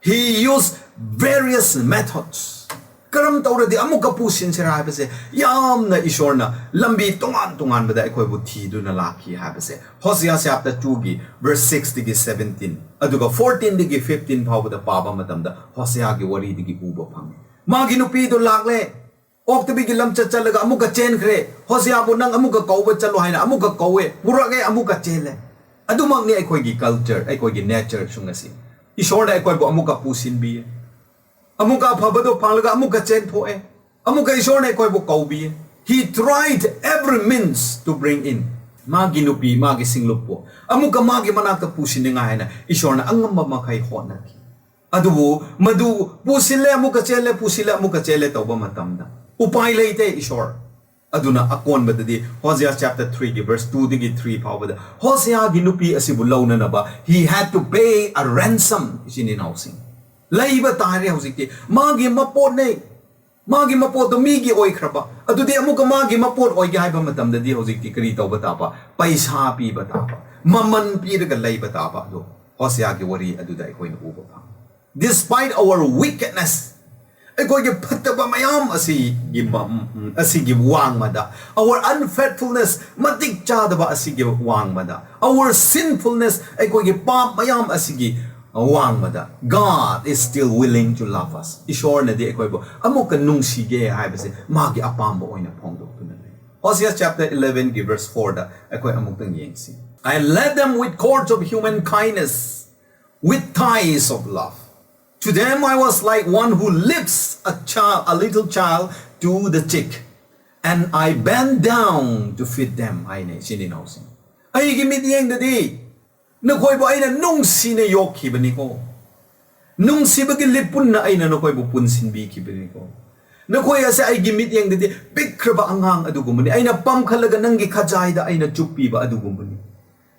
He used various methods. ꯀꯔꯝ ꯇꯧꯔꯗꯤ ꯑꯃꯨꯛꯀ ꯄꯨꯁꯤꯟꯁꯤꯔꯥ ꯍꯥꯏꯕꯁꯦ, ꯌꯥꯝꯅ ꯏꯁꯣꯔꯅ ꯂꯝꯕꯤ ꯇꯣꯉꯥꯟ ꯇꯣꯉꯥꯟꯕꯗ ꯑꯩꯈꯣꯏꯕꯨ ꯊꯤꯗꯨꯅ ꯂꯥꯛꯈꯤ ꯍꯥꯏꯕꯁꯦ, ꯍꯣꯁꯤꯌꯥ chapter two ꯒꯤ verse six ꯇꯒꯤ seventeen, ꯑꯗꯨꯒ fourteen ꯗꯒꯤ fifteen ꯐꯥꯎꯕꯗ ꯄꯥꯕ ꯃꯇꯝꯗ, ꯍꯣꯁꯤꯌꯥꯒꯤ ꯋꯥꯔꯤꯗꯒꯤ ꯎꯕ ꯐꯪꯉꯤ꯫ ꯃꯥꯒꯤ ꯅꯨꯄꯤꯗꯣ ꯂꯥꯛꯂꯦ, ꯑꯣꯛꯇꯕꯤꯒꯤ ꯂꯝꯆꯠ ꯆꯠꯂꯒ ꯑꯃꯨꯛꯀ ꯆꯦꯟꯈ꯭ꯔꯦ꯫ ꯍꯣꯁꯤꯌꯥꯕꯨ ꯅꯪ ꯑꯃꯨꯛꯀ ꯀꯧꯕ ꯆꯠꯂꯣ ꯍꯥꯏꯅ ꯑꯃꯨꯛꯀ ꯀꯧꯋꯦ, ꯄꯨꯔꯛꯑꯦ, ꯑꯃꯨꯛꯀ ꯆꯦꯜꯂꯦ꯫ ꯑꯗꯨꯃꯛꯅꯤ ꯑꯩꯈꯣꯏꯒꯤ culture, ꯑꯩꯈꯣꯏꯒꯤ nature ꯁꯨ ꯉꯁꯤ꯫ ꯏꯁꯣꯔꯅ ꯑꯩꯈꯣꯏꯕꯨ ꯑꯃꯨꯛꯀ ꯄꯨꯁꯤꯟꯕꯤꯌꯦ, ꯑꯃꯨꯛꯀ ꯑꯐꯕꯗꯣ ꯐꯪꯂꯒ ꯑꯃꯨꯛꯀ ꯆꯦꯟꯊꯣꯛꯑꯦ, ꯑꯃꯨꯛꯀ ꯏꯁꯣꯔꯅ ꯑꯩꯈꯣꯏꯕꯨ ꯀꯧꯕꯤꯌꯦ꯫ He tried every means to bring in. ꯃꯥꯒꯤ ꯅꯨꯄꯤ, ꯃꯥꯒꯤ ꯁꯤꯡꯂꯨꯞꯄꯨ ꯑꯃꯨꯛꯀ ꯃꯥꯒꯤ ꯃꯅꯥꯛꯇ ꯄꯨꯁꯤꯟꯅꯤꯡꯉꯥꯏ ꯍꯥꯏꯅ ꯏꯁꯣꯔꯅ ꯑꯉꯝꯕ ꯃꯈꯩ ꯍꯣꯠꯅꯈꯤ꯫ ꯑꯗꯨꯕꯨ ꯃꯗꯨ ꯄꯨꯁꯤꯜꯂꯦ ꯑꯃꯨꯛꯀ ꯆꯦꯜꯂꯦ, ꯄꯨꯁꯤꯜꯂꯦ ꯑꯃꯨꯛꯀ ꯆꯦꯜꯂꯦ ꯇꯧꯕ ꯃꯇꯝꯗ ꯎꯄꯥꯏ ꯂꯩꯇꯦ ꯏꯁꯣꯔ꯫ ꯑꯗꯨꯅ ꯑꯀꯣꯟꯕꯗꯗꯤ ꯍꯣꯁꯤꯌꯥ chapter three ꯒꯤ verse two ꯗꯒꯤ three ꯐꯥꯎꯕꯗ ꯍꯣꯁꯤꯌꯥꯒꯤ ꯅꯨꯄꯤ ꯑꯁꯤꯕꯨ ꯂꯧꯅꯅꯕ, he had to pay a ransom, ꯏꯆꯤꯟ ꯏꯅꯥꯎꯁꯤꯡ꯫ ꯂꯩꯕ ꯇꯥꯔꯦ ꯍꯧꯖꯤꯛꯇꯤ꯫ ꯃꯥꯒꯤ ꯃꯄꯣꯠꯅꯦ, ꯃꯥꯒꯤ ꯃꯄꯣꯠꯇꯣ ꯃꯤꯒꯤ ꯑꯣꯏꯈ꯭ꯔꯕ꯫ ꯑꯗꯨꯗꯤ ꯑꯃꯨꯛꯀ ꯃꯥꯒꯤ ꯃꯄꯣꯠ ꯑꯣꯏꯒꯦ ꯍꯥꯏꯕ ꯃꯇꯝꯗꯗꯤ ꯍꯧꯖꯤꯛꯇꯤ ꯀꯔꯤ ꯇꯧꯕ ꯇꯥꯕ? ꯄꯩꯁꯥ ꯄꯤꯕ ꯇꯥꯕ, ꯃꯃꯜ ꯄꯤꯔꯒ ꯂꯩꯕ ꯇꯥꯕ꯫ ꯑꯗꯣ ꯍꯣꯁꯤꯌꯥꯒꯤ ꯋꯥꯔꯤ ꯑꯗꯨꯗ ꯑꯩꯈꯣꯏꯅ ꯎꯕ ꯐꯪꯉꯤ꯫ Despite our wickedness, ꯑꯩꯈꯣꯏꯒꯤ ꯐꯠꯇꯕ ꯃꯌꯥꯝ ꯑꯁꯤꯒꯤ ꯃ-, ꯑꯁꯤꯒꯤ ꯋꯥꯡꯃꯗ, our unfaithfulness, ꯃꯇꯤꯛ ꯆꯥꯗꯕ ꯑꯁꯤꯒꯤ ꯋꯥꯡꯃꯗ, our sinfulness, ꯑꯩꯈꯣꯏꯒꯤ ꯄꯥꯞ ꯃꯌꯥꯝ ꯑꯁꯤꯒꯤ ꯋꯥꯡꯃꯗ, God is still willing to love us. ꯏꯁꯣꯔꯅꯗꯤ ꯑꯩꯈꯣꯏꯕꯨ ꯑꯃꯨꯛꯀ ꯅꯨꯡꯁꯤꯒꯦ ꯍꯥꯏꯕꯁꯦ ꯃꯥꯒꯤ ꯑꯄꯥꯝꯕ ꯑꯣꯏꯅ ꯐꯣꯡꯗꯣꯛꯇꯨꯅ ꯂꯩ꯫ Hosea chapter eleven ꯒꯤ verse four ꯗ ꯑꯩꯈꯣꯏ ꯑꯃꯨꯛꯇꯪ ꯌꯦꯡꯁꯤ꯫ I led them with cords of human kindness, with ties of love. To them I was like one who lifts a child, a little child to the cheek, and I bend down to feed them. ꯍꯥꯏꯅ ꯏꯆꯤꯟ ꯏꯅꯥꯎꯁꯤꯡ꯫ ꯑꯩꯒꯤ ꯃꯤꯠꯌꯦꯡꯗꯗꯤ ꯅꯈꯣꯏꯕꯨ ꯑꯩꯅ ꯅꯨꯡꯁꯤꯅ ꯌꯣꯛꯈꯤꯕꯅꯤꯀꯣ꯫ ꯅꯨꯡꯁꯤꯕꯒꯤ ꯂꯤꯄꯨꯟꯅ ꯑꯩꯅ ꯅꯈꯣꯏꯕꯨ ꯄꯨꯟꯁꯤꯟꯕꯤꯈꯤꯕꯅꯤꯀꯣ꯫ ꯅꯈꯣꯏ ꯑꯁꯦ ꯑꯩꯒꯤ ꯃꯤꯠꯌꯦꯡꯗꯗꯤ ꯄꯤꯛꯈ꯭ꯔꯕ ꯑꯉꯥꯡ ꯑꯗꯨꯒꯨꯝꯕꯅꯤ꯫ ꯑꯩꯅ ꯄꯝꯈꯠꯂꯒ ꯅꯪꯒꯤ ꯈꯖꯥꯏꯗ ꯑꯩꯅ ꯆꯨꯞꯄꯤꯕ ꯑꯗꯨꯒꯨꯝꯕꯅꯤ꯫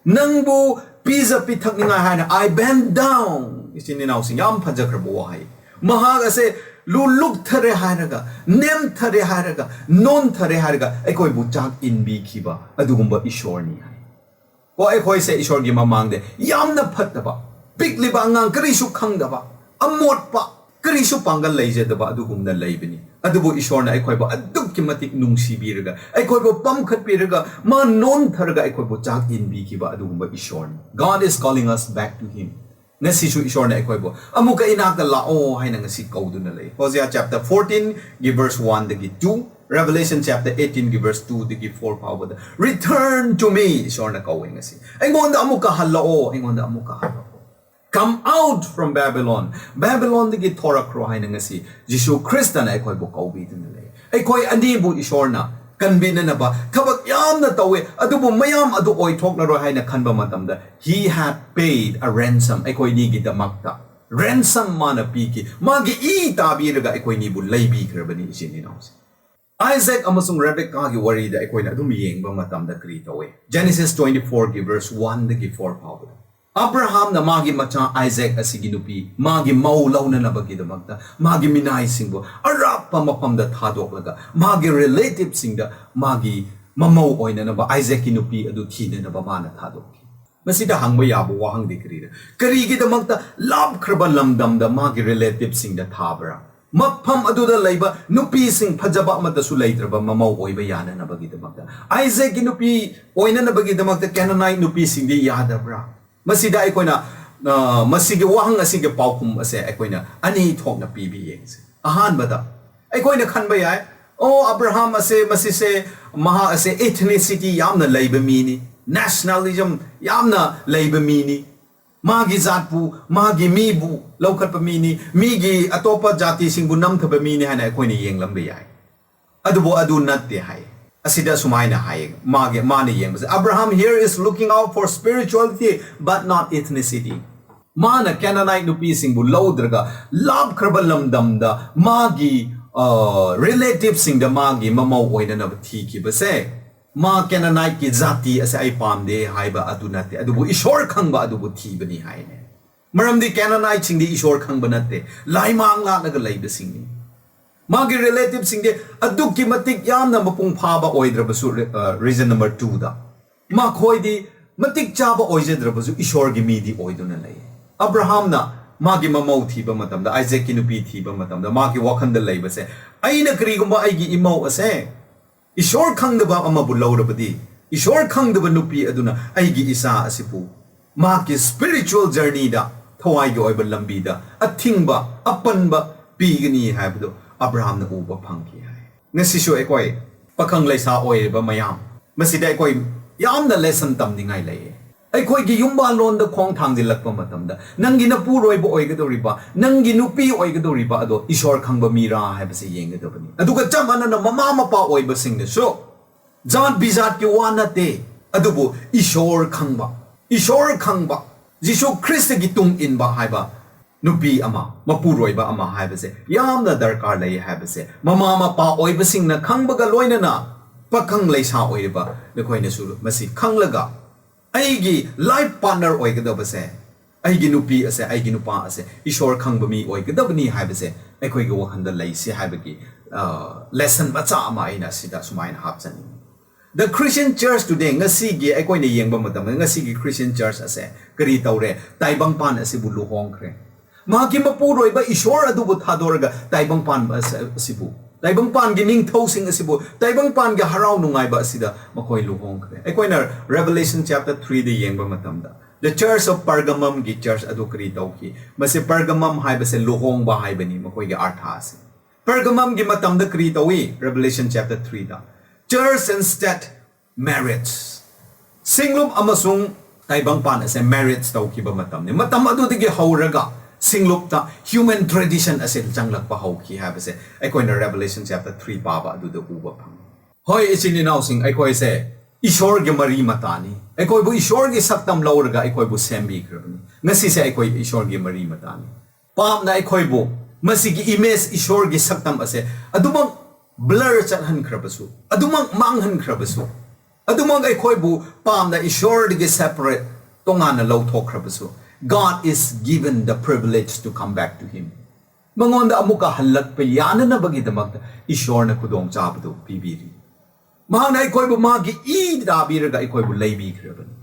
ꯅꯪꯕꯨ ꯄꯤꯖ ꯄꯤꯊꯛꯅꯤꯡꯉꯥꯏ ꯍꯥꯏꯅ I bend down꯫ ꯏꯆꯤꯟ ꯏꯅꯥꯎꯁꯤꯡ, ꯌꯥꯝ ꯐꯖꯈ꯭ꯔꯕ ꯋꯥꯍꯩ꯫ ꯃꯍꯥꯛ ꯑꯁꯦ ꯂꯨ ꯂꯨꯛꯊꯔꯦ ꯍꯥꯏꯔꯒ, ꯅꯦꯝꯊꯔꯦ ꯍꯥꯏꯔꯒ, ꯅꯣꯟꯊꯔꯦ ꯍꯥꯏꯔꯒ ꯑꯩꯈꯣꯏꯕꯨ ꯆꯥꯛ ꯏꯟꯕꯤꯈꯤꯕ ꯑꯗꯨꯒꯨꯝꯕ ꯏꯁꯣꯔꯅꯤ ꯍꯥꯏ꯫ ꯀꯣ, ꯑꯩꯈꯣꯏꯁꯦ ꯏꯁꯣꯔꯒꯤ ꯃꯃꯥꯡꯗ ꯌꯥꯝꯅ ꯐꯠꯇꯕ, ꯄꯤꯛꯂꯤꯕ ꯑꯉꯥꯡ, ꯀꯔꯤꯁꯨ ꯈꯪꯗꯕ, ꯑꯃꯣꯠꯄ, ꯀꯔꯤꯁꯨ ꯄꯥꯡꯒꯜ ꯂꯩꯖꯗꯕ ꯑꯗꯨꯒꯨꯝꯅ ꯂꯩꯕꯅꯤ꯫ ꯑꯗꯨꯕꯨ ꯏꯁꯣꯔꯅ ꯑꯩꯈꯣꯏꯕꯨ ꯑꯗꯨꯛꯀꯤ ꯃꯇꯤꯛ ꯅꯨꯡꯁꯤꯕꯤꯔꯒ, ꯑꯩꯈꯣꯏꯕꯨ ꯄꯝꯈꯠꯄꯤꯔꯒ, ꯃꯥ ꯅꯣꯟꯊꯔꯒ ꯑꯩꯈꯣꯏꯕꯨ ꯆꯥꯛ ꯏꯟꯕꯤꯈꯤꯕ ꯑꯗꯨꯒꯨꯝꯕ ꯏꯁꯣꯔꯅꯤ꯫ God is calling us back to him. ꯉꯁꯤꯁꯨ ꯏꯁꯣꯔꯅ ꯑꯩꯈꯣꯏꯕꯨ ꯑꯃꯨꯛꯀ ꯏꯅꯥꯛꯇ ꯂꯥꯛꯑꯣ ꯍꯥꯏꯅ ꯉꯁꯤ ꯀꯧꯗꯨꯅ ꯂꯩ꯫ Hosea chapter fourteen ꯒꯤ verse one ꯗꯒꯤ two, Revelation chapter eighteen ꯒꯤ verse two ꯗꯒꯤ four ꯐꯥꯎꯕꯗ, "Return to me," ꯏꯁꯣꯔꯅ ꯀꯧꯋꯦ ꯉꯁꯤ꯫ "ꯑꯩꯉꯣꯟꯗ ꯑꯃꯨꯛꯀ ꯍꯜꯂꯛꯑꯣ, ꯑꯩꯉꯣꯟꯗ ꯑꯃꯨꯛꯀ ꯍꯜꯂꯛꯑꯣ꯫ Come out from Babylon." ꯕꯦꯕꯤꯂꯣꯟꯗꯒꯤ ꯊꯣꯔꯛꯈ꯭ꯔꯣ ꯍꯥꯏꯅ ꯉꯁꯤ ꯖꯤꯁꯨ ꯈ꯭ꯔꯤꯁꯇꯅ ꯑꯩꯈꯣꯏꯕꯨ ꯀꯧꯕꯤꯗꯨꯅ ꯂꯩ꯫ ꯑꯩꯈꯣꯏ ꯑꯅꯤꯕꯨ ꯏꯁꯣꯔꯅ ꯀꯟꯕꯤꯅꯅꯕ ꯊꯕꯛ ꯌꯥꯝꯅ ꯇꯧꯋꯦ, ꯑꯗꯨꯕꯨ ꯃꯌꯥꯝ ꯑꯗꯨ ꯑꯣꯏꯊꯣꯛꯂꯔꯣꯏ ꯍꯥꯏꯅ ꯈꯟꯕ ꯃꯇꯝꯗ, "He had paid a ransom." ꯑꯩꯈꯣꯏꯅꯤꯒꯤꯗꯃꯛꯇ ransom ꯃꯥꯅ ꯄꯤꯈꯤ꯫ ꯃꯥꯒꯤ ꯏ ꯇꯥꯕꯤꯔꯒ ꯑꯩꯈꯣꯏꯅꯤꯕꯨ ꯂꯩꯕꯤꯈ꯭ꯔꯕꯅꯤ, ꯏꯆꯤꯟ ꯏꯅꯥꯎꯁꯦ꯫ ꯑꯥꯏꯖꯦꯛ ꯑꯃꯁꯨꯡ ꯔꯦꯕꯦꯀꯥꯒꯤ ꯋꯥꯔꯤꯗ ꯑꯩꯈꯣꯏꯅ ꯑꯗꯨꯝ ꯌꯦꯡꯕ ꯃꯇꯝꯗ ꯀꯔꯤ ꯇꯧꯋꯦ? Genesis twenty four ꯒꯤ verse one ꯗꯒꯤ four ꯐꯥꯎꯕꯗ꯫ ꯑꯕ꯭ꯔꯥꯍꯥꯝꯅ ꯃꯥꯒꯤ ꯃꯆꯥ ꯑꯥꯏꯖꯦꯛ ꯑꯁꯤꯒꯤ ꯅꯨꯄꯤ, ꯃꯥꯒꯤ ꯃꯧ ꯂꯧꯅꯅꯕꯒꯤꯗꯃꯛꯇ ꯃꯥꯒꯤ ꯃꯤꯅꯥꯏꯁꯤꯡꯕꯨ ꯑꯔꯥꯞꯄ ꯃꯐꯝꯗ ꯊꯥꯗꯣꯛꯂꯒ, ꯃꯥꯒꯤ ꯔꯤꯂꯦꯇꯤꯚꯁꯤꯡꯗ ꯃꯥꯒꯤ ꯃꯃꯧ ꯑꯣꯏꯅꯅꯕ ꯑꯥꯏꯖꯦꯛꯀꯤ ꯅꯨꯄꯤ ꯑꯗꯨ ꯊꯤꯅꯅꯕ ꯃꯥꯅ ꯊꯥꯗꯣꯛꯈꯤ꯫ ꯃꯁꯤꯗ ꯍꯪꯕ ꯌꯥꯕ ꯋꯥꯍꯪꯗꯤ ꯀꯔꯤꯔ? ꯀꯔꯤꯒꯤꯗꯃꯛꯇ ꯂꯥꯞꯈ꯭ꯔꯕ ꯂꯝꯗꯝꯗ ꯃꯥꯒꯤ ꯔꯤꯂꯦꯇꯤꯚꯁꯤꯡꯗ ꯊꯥꯕ꯭ꯔꯥ? ꯃꯐꯝ ꯑꯗꯨꯗ ꯂꯩꯕ ꯅꯨꯄꯤꯁꯤꯡ ꯐꯖꯕ ꯑꯃꯠꯇꯁꯨ ꯂꯩꯇ꯭ꯔꯕ ꯃꯃꯧ ꯑꯣꯏꯕ ꯌꯥꯅꯅꯕꯒꯤꯗꯃꯛꯇ, ꯑꯥꯏꯖꯦꯛꯀꯤ ꯅꯨꯄꯤ ꯑꯣꯏꯅꯅꯕꯒꯤꯗꯃꯛꯇ ꯀꯦꯅꯥꯅꯥꯏꯠ ꯅꯨꯄꯤꯁꯤꯡꯗꯤ ꯌꯥꯗꯕ꯭ꯔꯥ? ꯃꯁꯤꯗ ꯑꯩꯈꯣꯏꯅ, ꯑ, ꯃꯁꯤꯒꯤ ꯋꯥꯍꯪ ꯑꯁꯤꯒꯤ ꯄꯥꯎꯈꯨꯝ ꯑꯁꯦ ꯑꯩꯈꯣꯏꯅ ꯑꯅꯤ ꯊꯣꯛꯅ ꯄꯤꯕ ꯌꯦꯡꯁꯦ꯫ ꯑꯍꯥꯟꯕꯗ, ꯑꯩꯈꯣꯏꯅ ꯈꯟꯕ ꯌꯥꯏ, "ꯑꯣ, ꯑꯕ꯭ꯔꯥꯍꯥꯝ ꯑꯁꯦ, ꯃꯁꯤꯁꯦ, ꯃꯍꯥꯛ ꯑꯁꯦ ethnicity ꯌꯥꯝꯅ ꯂꯩꯕ ꯃꯤꯅꯤ, nationalism ꯌꯥꯝꯅ ꯂꯩꯕ ꯃꯤꯅꯤ, ꯃꯥꯒꯤ ꯖꯥꯠꯄꯨ, ꯃꯥꯒꯤ ꯃꯤꯕꯨ ꯂꯧꯈꯠꯄ ꯃꯤꯅꯤ, ꯃꯤꯒꯤ ꯑꯇꯣꯞꯄ ꯖꯥꯇꯤꯁꯤꯡꯕꯨ ꯅꯝꯊꯕ ꯃꯤꯅꯤ" ꯍꯥꯏꯅ ꯑꯩꯈꯣꯏꯅ ꯌꯦꯡꯂꯝꯕ ꯌꯥꯏ꯫ ꯑꯗꯨꯕꯨ ꯑꯗꯨ ꯅꯠꯇꯦ ꯍꯥꯏ꯫ ꯑꯁꯤꯗ ꯁꯨꯃꯥꯏꯅ ꯍꯥꯏ, ꯃꯥꯒꯤ, ꯃꯥꯅ ꯌꯦꯡꯕꯁꯦ, "Abraham here is looking out for spirituality but not ethnicity." ꯃꯥꯅ ꯀꯦꯅꯥꯅꯥꯏꯠ ꯅꯨꯄꯤꯁꯤꯡꯕꯨ ꯂꯧꯗ꯭ꯔꯒ ꯂꯥꯞꯈ꯭ꯔꯕ ꯂꯝꯗꯝꯗ ꯃꯥꯒꯤ, ꯑ, ꯔꯤꯂꯦꯇꯤꯚꯁꯤꯡꯗ ꯃꯥꯒꯤ ꯃꯃꯧ ꯑꯣꯏꯅꯅꯕ ꯊꯤꯈꯤꯕꯁꯦ, ꯃꯥ ꯀꯦꯅꯥꯅꯥꯏꯠꯀꯤ ꯖꯥꯇꯤ ꯑꯁꯦ ꯑꯩ ꯄꯥꯝꯗꯦ ꯍꯥꯏꯕ ꯑꯗꯨ ꯅꯠꯇꯦ, ꯑꯗꯨꯕꯨ ꯏꯁꯣꯔ ꯈꯪꯕ ꯑꯗꯨꯕꯨ ꯊꯤꯕꯅꯤ ꯍꯥꯏꯅꯦ꯫ ꯃꯔꯝꯗꯤ ꯀꯦꯅꯥꯅꯥꯏꯠꯁꯤꯡꯗꯤ ꯏꯁꯣꯔ ꯈꯪꯕ ꯅꯠꯇꯦ, ꯂꯥꯏꯃꯥꯡ ꯂꯥꯠꯂꯒ ꯂꯩꯕꯁꯤꯡꯅꯤ꯫ ꯃꯥꯒꯤ ꯔꯤꯂꯦꯇꯤꯚꯁꯤꯡꯗꯤ ꯑꯗꯨꯛꯀꯤ ꯃꯇꯤꯛ ꯌꯥꯝꯅ ꯃꯄꯨꯡ ꯐꯥꯕ ꯑꯣꯏꯗ꯭ꯔꯕꯁꯨ, ꯔꯤꯖꯟ ꯅꯝꯕꯔ ꯇꯨꯗ ꯃꯈꯣꯏꯗꯤ ꯃꯇꯤꯛ ꯆꯥꯕ ꯑꯣꯏꯖꯗ꯭ꯔꯕꯁꯨ ꯏꯁꯣꯔꯒꯤ ꯃꯤꯗꯤ ꯑꯣꯏꯗꯨꯅ ꯂꯩ꯫ ꯑꯕ꯭ꯔꯥꯍꯥꯝꯅ ꯃꯥꯒꯤ ꯃꯃꯧ ꯊꯤꯕ ꯃꯇꯝꯗ, ꯑꯥꯏꯖꯦꯛꯀꯤ ꯅꯨꯄꯤ ꯊꯤꯕ ꯃꯇꯝꯗ, ꯃꯥꯒꯤ ꯋꯥꯈꯜꯗ ꯂꯩꯕꯁꯦ, ꯑꯩꯅ ꯀꯔꯤꯒꯨꯝꯕ ꯑꯩꯒꯤ ꯏꯃꯧ ꯑꯁꯦ ꯏꯁꯣꯔ ꯈꯪꯗꯕ ꯑꯃꯕꯨ ꯂꯧꯔꯕꯗꯤ, ꯏꯁꯣꯔ ꯈꯪꯗꯕ ꯅꯨꯄꯤ ꯑꯗꯨꯅ ꯑꯩꯒꯤ ꯏꯆꯥ ꯑꯁꯤꯕꯨ ꯃꯍꯥꯛꯀꯤ ꯁ꯭ꯄꯤꯔꯤꯆꯨꯋꯦꯜ ꯖꯔꯅꯤꯗ, ꯊꯋꯥꯏꯒꯤ ꯑꯣꯏꯕ ꯂꯝꯕꯤꯗ ꯑꯊꯤꯡꯕ, ꯑꯄꯟꯕ ꯄꯤꯒꯅꯤ ꯍꯥꯏꯕꯗꯨ ꯑꯕ꯭ꯔꯥꯍꯥꯝꯅ ꯎꯕ ꯐꯪꯈꯤ ꯍꯥꯏ꯫ ꯉꯁꯤꯁꯨ ꯑꯩꯈꯣꯏ ꯄꯥꯈꯪ ꯂꯩꯁꯥ ꯑꯣꯏꯔꯤꯕ ꯃꯌꯥꯝ, ꯃꯁꯤꯗ ꯑꯩꯈꯣꯏ ꯌꯥꯝꯅ ꯂꯦꯁꯟ ꯇꯝꯅꯤꯡꯉꯥꯏ ꯂꯩꯌꯦ꯫ ꯑꯩꯈꯣꯏꯒꯤ ꯌꯨꯝꯕꯥꯜꯂꯣꯟꯗ ꯈꯣꯡ ꯊꯥꯡꯖꯤꯜꯂꯛꯄ ꯃꯇꯝꯗ, ꯅꯪꯒꯤ ꯅꯄꯨꯔꯣꯏꯕ ꯑꯣꯏꯒꯗꯧꯔꯤꯕ, ꯅꯪꯒꯤ ꯅꯨꯄꯤ ꯑꯣꯏꯒꯗꯧꯔꯤꯕ ꯑꯗꯣ ꯏꯁꯣꯔ ꯈꯪꯕ ꯃꯤꯔꯥ ꯍꯥꯏꯕꯁꯤ ꯌꯦꯡꯒꯗꯕꯅꯤ꯫ ꯑꯗꯨꯒ ꯆꯞ ꯃꯥꯟꯅꯅ ꯃꯃꯥ ꯃꯄꯥ ꯑꯣꯏꯕꯁꯤꯡꯅꯁꯨ ꯖꯥꯠ ꯕꯤꯖꯥꯠꯀꯤ ꯋꯥ ꯅꯠꯇꯦ, ꯑꯗꯨꯕꯨ ꯏꯁꯣꯔ ꯈꯪꯕ, ꯏꯁꯣꯔ ꯈꯪꯕ, ꯖꯤꯁꯨ ꯈ꯭ꯔꯤꯁꯇꯒꯤ ꯇꯨꯡ ꯏꯟꯕ ꯍꯥꯏꯕ ꯅꯨꯄꯤ ꯑꯃ, ꯃꯄꯨꯔꯣꯏꯕ ꯑꯃ ꯍꯥꯏꯕꯁꯦ ꯌꯥꯝꯅ ꯗꯔꯀꯥꯔ ꯂꯩ ꯍꯥꯏꯕꯁꯦ ꯃꯃꯥ ꯃꯄꯥ ꯑꯣꯏꯕꯁꯤꯡꯅ ꯈꯪꯕꯒ ꯂꯣꯏꯅꯅ ꯄꯥꯈꯪ ꯂꯩꯁꯥ ꯑꯣꯏꯔꯤꯕ ꯅꯈꯣꯏꯅꯁꯨ ꯃꯁꯤ ꯈꯪꯂꯒ, ꯑꯩꯒꯤ ꯂꯥꯏꯐ ꯄꯥꯔꯠꯅꯔ ꯑꯣꯏꯒꯗꯕꯁꯦ, ꯑꯩꯒꯤ ꯅꯨꯄꯤ ꯑꯁꯦ, ꯑꯩꯒꯤ ꯅꯨꯄꯥ ꯑꯁꯦ ꯏꯁꯣꯔ ꯈꯪꯕ ꯃꯤ ꯑꯣꯏꯒꯗꯕꯅꯤ ꯍꯥꯏꯕꯁꯦ ꯑꯩꯈꯣꯏꯒꯤ ꯋꯥꯈꯜꯗ ꯂꯩꯁꯤ ꯍꯥꯏꯕꯒꯤ ꯂꯦꯁꯟ ꯃꯆꯥ ꯑꯃ ꯑꯩꯅ ꯁꯤꯗ ꯁꯨꯃꯥꯏꯅ ꯍꯥꯞꯆꯅꯤꯡꯉꯤ꯫ The Christian Church today, ꯉꯁꯤꯒꯤ ꯑꯩꯈꯣꯏꯅ ꯌꯦꯡꯕ ꯃꯇꯝꯗ, ꯉꯁꯤꯒꯤ Christian Church ꯑꯁꯦ ꯀꯔꯤ ꯇꯧꯔꯦ? ꯇꯥꯏꯕꯪꯄꯥꯟ ꯑꯁꯤꯕꯨ ꯂꯨꯍꯣꯡꯈ꯭ꯔꯦ꯫ ꯃꯍꯥꯛꯀꯤ ꯃꯄꯨꯔꯣꯏꯕ ꯏꯁꯣꯔ ꯑꯗꯨꯕꯨ ꯊꯥꯗꯣꯔꯒ ꯇꯥꯏꯕꯪꯄꯥꯟ ꯑꯁ-, ꯑꯁꯤꯕꯨ, ꯇꯥꯏꯕꯪꯄꯥꯟꯒꯤ ꯅꯤꯡꯊꯧꯁꯤꯡ ꯑꯁꯤꯕꯨ, ꯇꯥꯏꯕꯪꯄꯥꯟꯒꯤ ꯍꯔꯥꯎ ꯅꯨꯡꯉꯥꯏꯕ ꯑꯁꯤꯗ ꯃꯈꯣꯏ ꯂꯨꯍꯣꯡꯈ꯭ꯔꯦ꯫ ꯑꯩꯈꯣꯏꯅ Revelation chapter threeꯗ ꯌꯦꯡꯕ ꯃꯇꯝꯗ, the Church of Pergamumꯒꯤ church ꯑꯗꯨ ꯀꯔꯤ ꯇꯧꯈꯤ? ꯃꯁꯤ Pergamum ꯍꯥꯏꯕꯁꯦ ꯂꯨꯍꯣꯡꯕ ꯍꯥꯏꯕꯅꯤ, ꯃꯈꯣꯏꯒꯤ ꯑꯔꯊ ꯑꯁꯤ꯫ Pergamumꯒꯤ ꯃꯇꯝꯗ ꯀꯔꯤ ꯇꯧꯏ? Revelation chapter threeꯗ, Church and state, marriage, ꯁꯤꯡꯂꯨꯞ ꯑꯃꯁꯨꯡ ꯇꯥꯏꯕꯪꯄꯥꯟ ꯑꯁꯦ marriage ꯇꯧꯈꯤꯕ ꯃꯇꯝꯅꯤ꯫ ꯃꯇꯝ ꯑꯗꯨꯗꯒꯤ ꯍꯧꯔꯒ ꯁꯤꯡꯂꯨꯞꯇ human tradition ꯑꯁꯦ ꯆꯪꯂꯛꯄ ꯍꯧꯈꯤ ꯍꯥꯏꯕꯁꯦ ꯑꯩꯈꯣꯏꯅ Revelation chapter three ꯄꯥꯕ ꯑꯗꯨꯗ ꯎꯕ ꯐꯪꯉꯤ꯫ ꯍꯣꯏ, ꯏꯆꯤꯟ ꯏꯅꯥꯎꯁꯤꯡ, ꯑꯩꯈꯣꯏꯁꯦ ꯏꯁꯣꯔꯒꯤ ꯃꯔꯤ ꯃꯇꯥꯅꯤ꯫ ꯑꯩꯈꯣꯏꯕꯨ ꯏꯁꯣꯔꯒꯤ ꯁꯛꯇꯝ ꯂꯧꯔꯒ ꯑꯩꯈꯣꯏꯕꯨ ꯁꯦꯝꯕꯤꯈ꯭ꯔꯕꯅꯤ꯫ ꯉꯁꯤꯁꯦ ꯑꯩꯈꯣꯏ ꯏꯁꯣꯔꯒꯤ ꯃꯔꯤ ꯃꯇꯥꯅꯤ꯫ ꯄꯥꯞꯅ ꯑꯩꯈꯣꯏꯕꯨ ꯃꯁꯤꯒꯤ image, ꯏꯁꯣꯔꯒꯤ ꯁꯛꯇꯝ ꯑꯁꯦ ꯑꯗꯨꯃꯛ blur ꯆꯠꯍꯟꯈ꯭ꯔꯕꯁꯨ, ꯑꯗꯨꯃꯛ ꯃꯥꯡꯍꯟꯈ꯭ꯔꯕꯁꯨ, ꯑꯗꯨꯃꯛ ꯑꯩꯈꯣꯏꯕꯨ ꯄꯥꯝꯅ ꯏꯁꯣꯔꯗꯒꯤ separate, ꯇꯣꯉꯥꯟꯅ ꯂꯧꯊꯣꯛꯈ꯭ꯔꯕꯁꯨ, God is given the privilege to come back to him. ꯃꯉꯣꯟꯗ ꯑꯃꯨꯛꯀ ꯍꯜꯂꯛꯄ ꯌꯥꯅꯅꯕꯒꯤꯗꯃꯛꯇ ꯏꯁꯣꯔꯅ ꯈꯨꯗꯣꯡꯆꯥꯕꯗꯨ ꯄꯤꯕꯤꯔꯤ꯫ ꯃꯍꯥꯛꯅ ꯑꯩꯈꯣꯏꯕꯨ ꯃꯥꯒꯤ ꯏ ꯇꯥꯕꯤꯔꯒ ꯑꯩꯈꯣꯏꯕꯨ ꯂꯩꯕꯤꯈ꯭ꯔꯕꯅꯤ꯫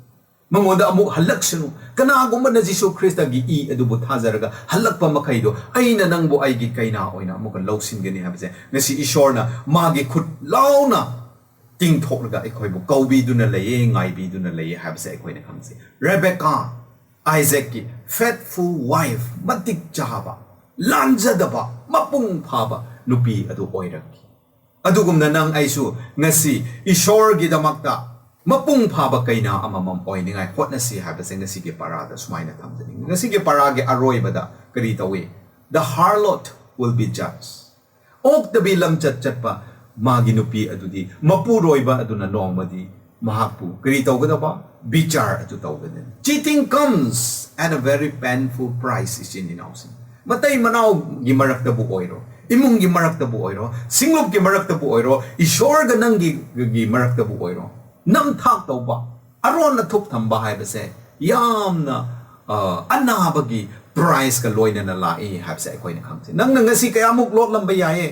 ꯃꯉꯣꯟꯗ ꯑꯃꯨꯛ ꯍꯜꯂꯛꯁꯅꯨ꯫ ꯀꯅꯥꯒꯨꯝꯕꯅ ꯖꯤꯁꯨ ꯈ꯭ꯔꯤꯁꯇꯒꯤ ꯏ ꯑꯗꯨꯕꯨ ꯊꯥꯖꯔꯒ ꯍꯜꯂꯛꯄ ꯃꯈꯩꯗꯣ, ꯑꯩꯅ ꯅꯪꯕꯨ ꯑꯩꯒꯤ ꯀꯩꯅꯥ ꯑꯣꯏꯅ ꯑꯃꯨꯛꯀ ꯂꯧꯁꯤꯟꯒꯅꯤ ꯍꯥꯏꯕꯁꯦ ꯉꯁꯤ ꯏꯁꯣꯔꯅ ꯃꯥꯒꯤ ꯈꯨꯠ ꯂꯥꯎꯅ ꯇꯤꯡꯊꯣꯛꯂꯒ ꯑꯩꯈꯣꯏꯕꯨ ꯀꯧꯕꯤꯗꯨꯅ ꯂꯩꯌꯦ, ꯉꯥꯏꯕꯤꯗꯨꯅ ꯂꯩꯌꯦ ꯍꯥꯏꯕꯁꯦ ꯑꯩꯈꯣꯏꯅ ꯈꯪꯖꯩ꯫ ꯔꯦꯕꯦꯀꯥ, ꯑꯥꯏꯖꯦꯛꯀꯤ faithful wife, ꯃꯇꯤꯛ ꯆꯥꯕ, ꯂꯥꯟꯖꯗꯕ, ꯃꯄꯨꯡ ꯐꯥꯕ ꯅꯨꯄꯤ ꯑꯗꯨ ꯑꯣꯏꯔꯛꯈꯤ꯫ ꯑꯗꯨꯒꯨꯝꯅ ꯅꯪ ꯑꯩꯁꯨ ꯉꯁꯤ ꯏꯁꯣꯔꯒꯤꯗꯃꯛꯇ ꯃꯄꯨꯡ ꯐꯥꯕ ꯀꯩꯅꯥ ꯑꯃꯃꯝ ꯑꯣꯏꯅꯤꯡꯉꯥꯏ ꯍꯣꯠꯅꯁꯤ ꯍꯥꯏꯕꯁꯦ ꯉꯁꯤꯒꯤ ꯄꯔꯥꯗ ꯁꯨꯃꯥꯏꯅ ꯊꯝꯖꯅꯤꯡꯉꯤ꯫ ꯉꯁꯤꯒꯤ ꯄꯔꯥꯒꯤ ꯑꯔꯣꯏꯕꯗ ꯀꯔꯤ ꯇꯧꯏ? The harlot will be judged. ꯑꯣꯛꯇꯕꯤ ꯂꯝꯆꯠ ꯆꯠꯄ ꯃꯥꯒꯤ ꯅꯨꯄꯤ ꯑꯗꯨꯗꯤ ꯃꯄꯨꯔꯣꯏꯕ ꯑꯗꯨꯅ ꯅꯣꯡꯃꯗꯤ ꯃꯍꯥꯛꯄꯨ ꯀꯔꯤ ꯇꯧꯒꯗꯕ? ꯕꯤꯆꯥꯔ ꯑꯗꯨ ꯇꯧꯒꯅꯤ꯫ Cheating comes at a very painful price, ꯏꯆꯤꯟ ꯏꯅꯥꯎꯁꯤꯡ꯫ ꯃꯇꯩ ꯃꯅꯥꯎꯒꯤ ꯃꯔꯛꯇꯕꯨ ꯑꯣꯏꯔꯣ, ꯏꯃꯨꯡꯒꯤ ꯃꯔꯛꯇꯕꯨ ꯑꯣꯏꯔꯣ, ꯁꯤꯡꯂꯨꯞꯀꯤ ꯃꯔꯛꯇꯕꯨ ꯑꯣꯏꯔꯣ, ꯏꯁꯣꯔꯒ ꯅꯪꯒꯤ ꯒꯤ ꯃꯔꯛꯇꯕꯨ ꯑꯣꯏꯔꯣ, ꯅꯝꯊꯥꯛ ꯇꯧꯕ, ꯑꯔꯣꯟ ꯑꯊꯨꯞ ꯊꯝꯕ ꯍꯥꯏꯕꯁꯦ ꯌꯥꯝꯅ, ꯑ, ꯑꯅꯥꯕꯒꯤ priceꯀ ꯂꯣꯏꯅꯅ ꯂꯥꯛꯏ ꯍꯥꯏꯕꯁꯦ ꯑꯩꯈꯣꯏꯅ ꯈꯪꯖꯩ꯫ ꯅꯪꯅ ꯉꯁꯤ ꯀꯌꯥꯃꯨꯛ ꯂꯣꯠꯂꯝꯕ ꯌꯥꯏꯌꯦ,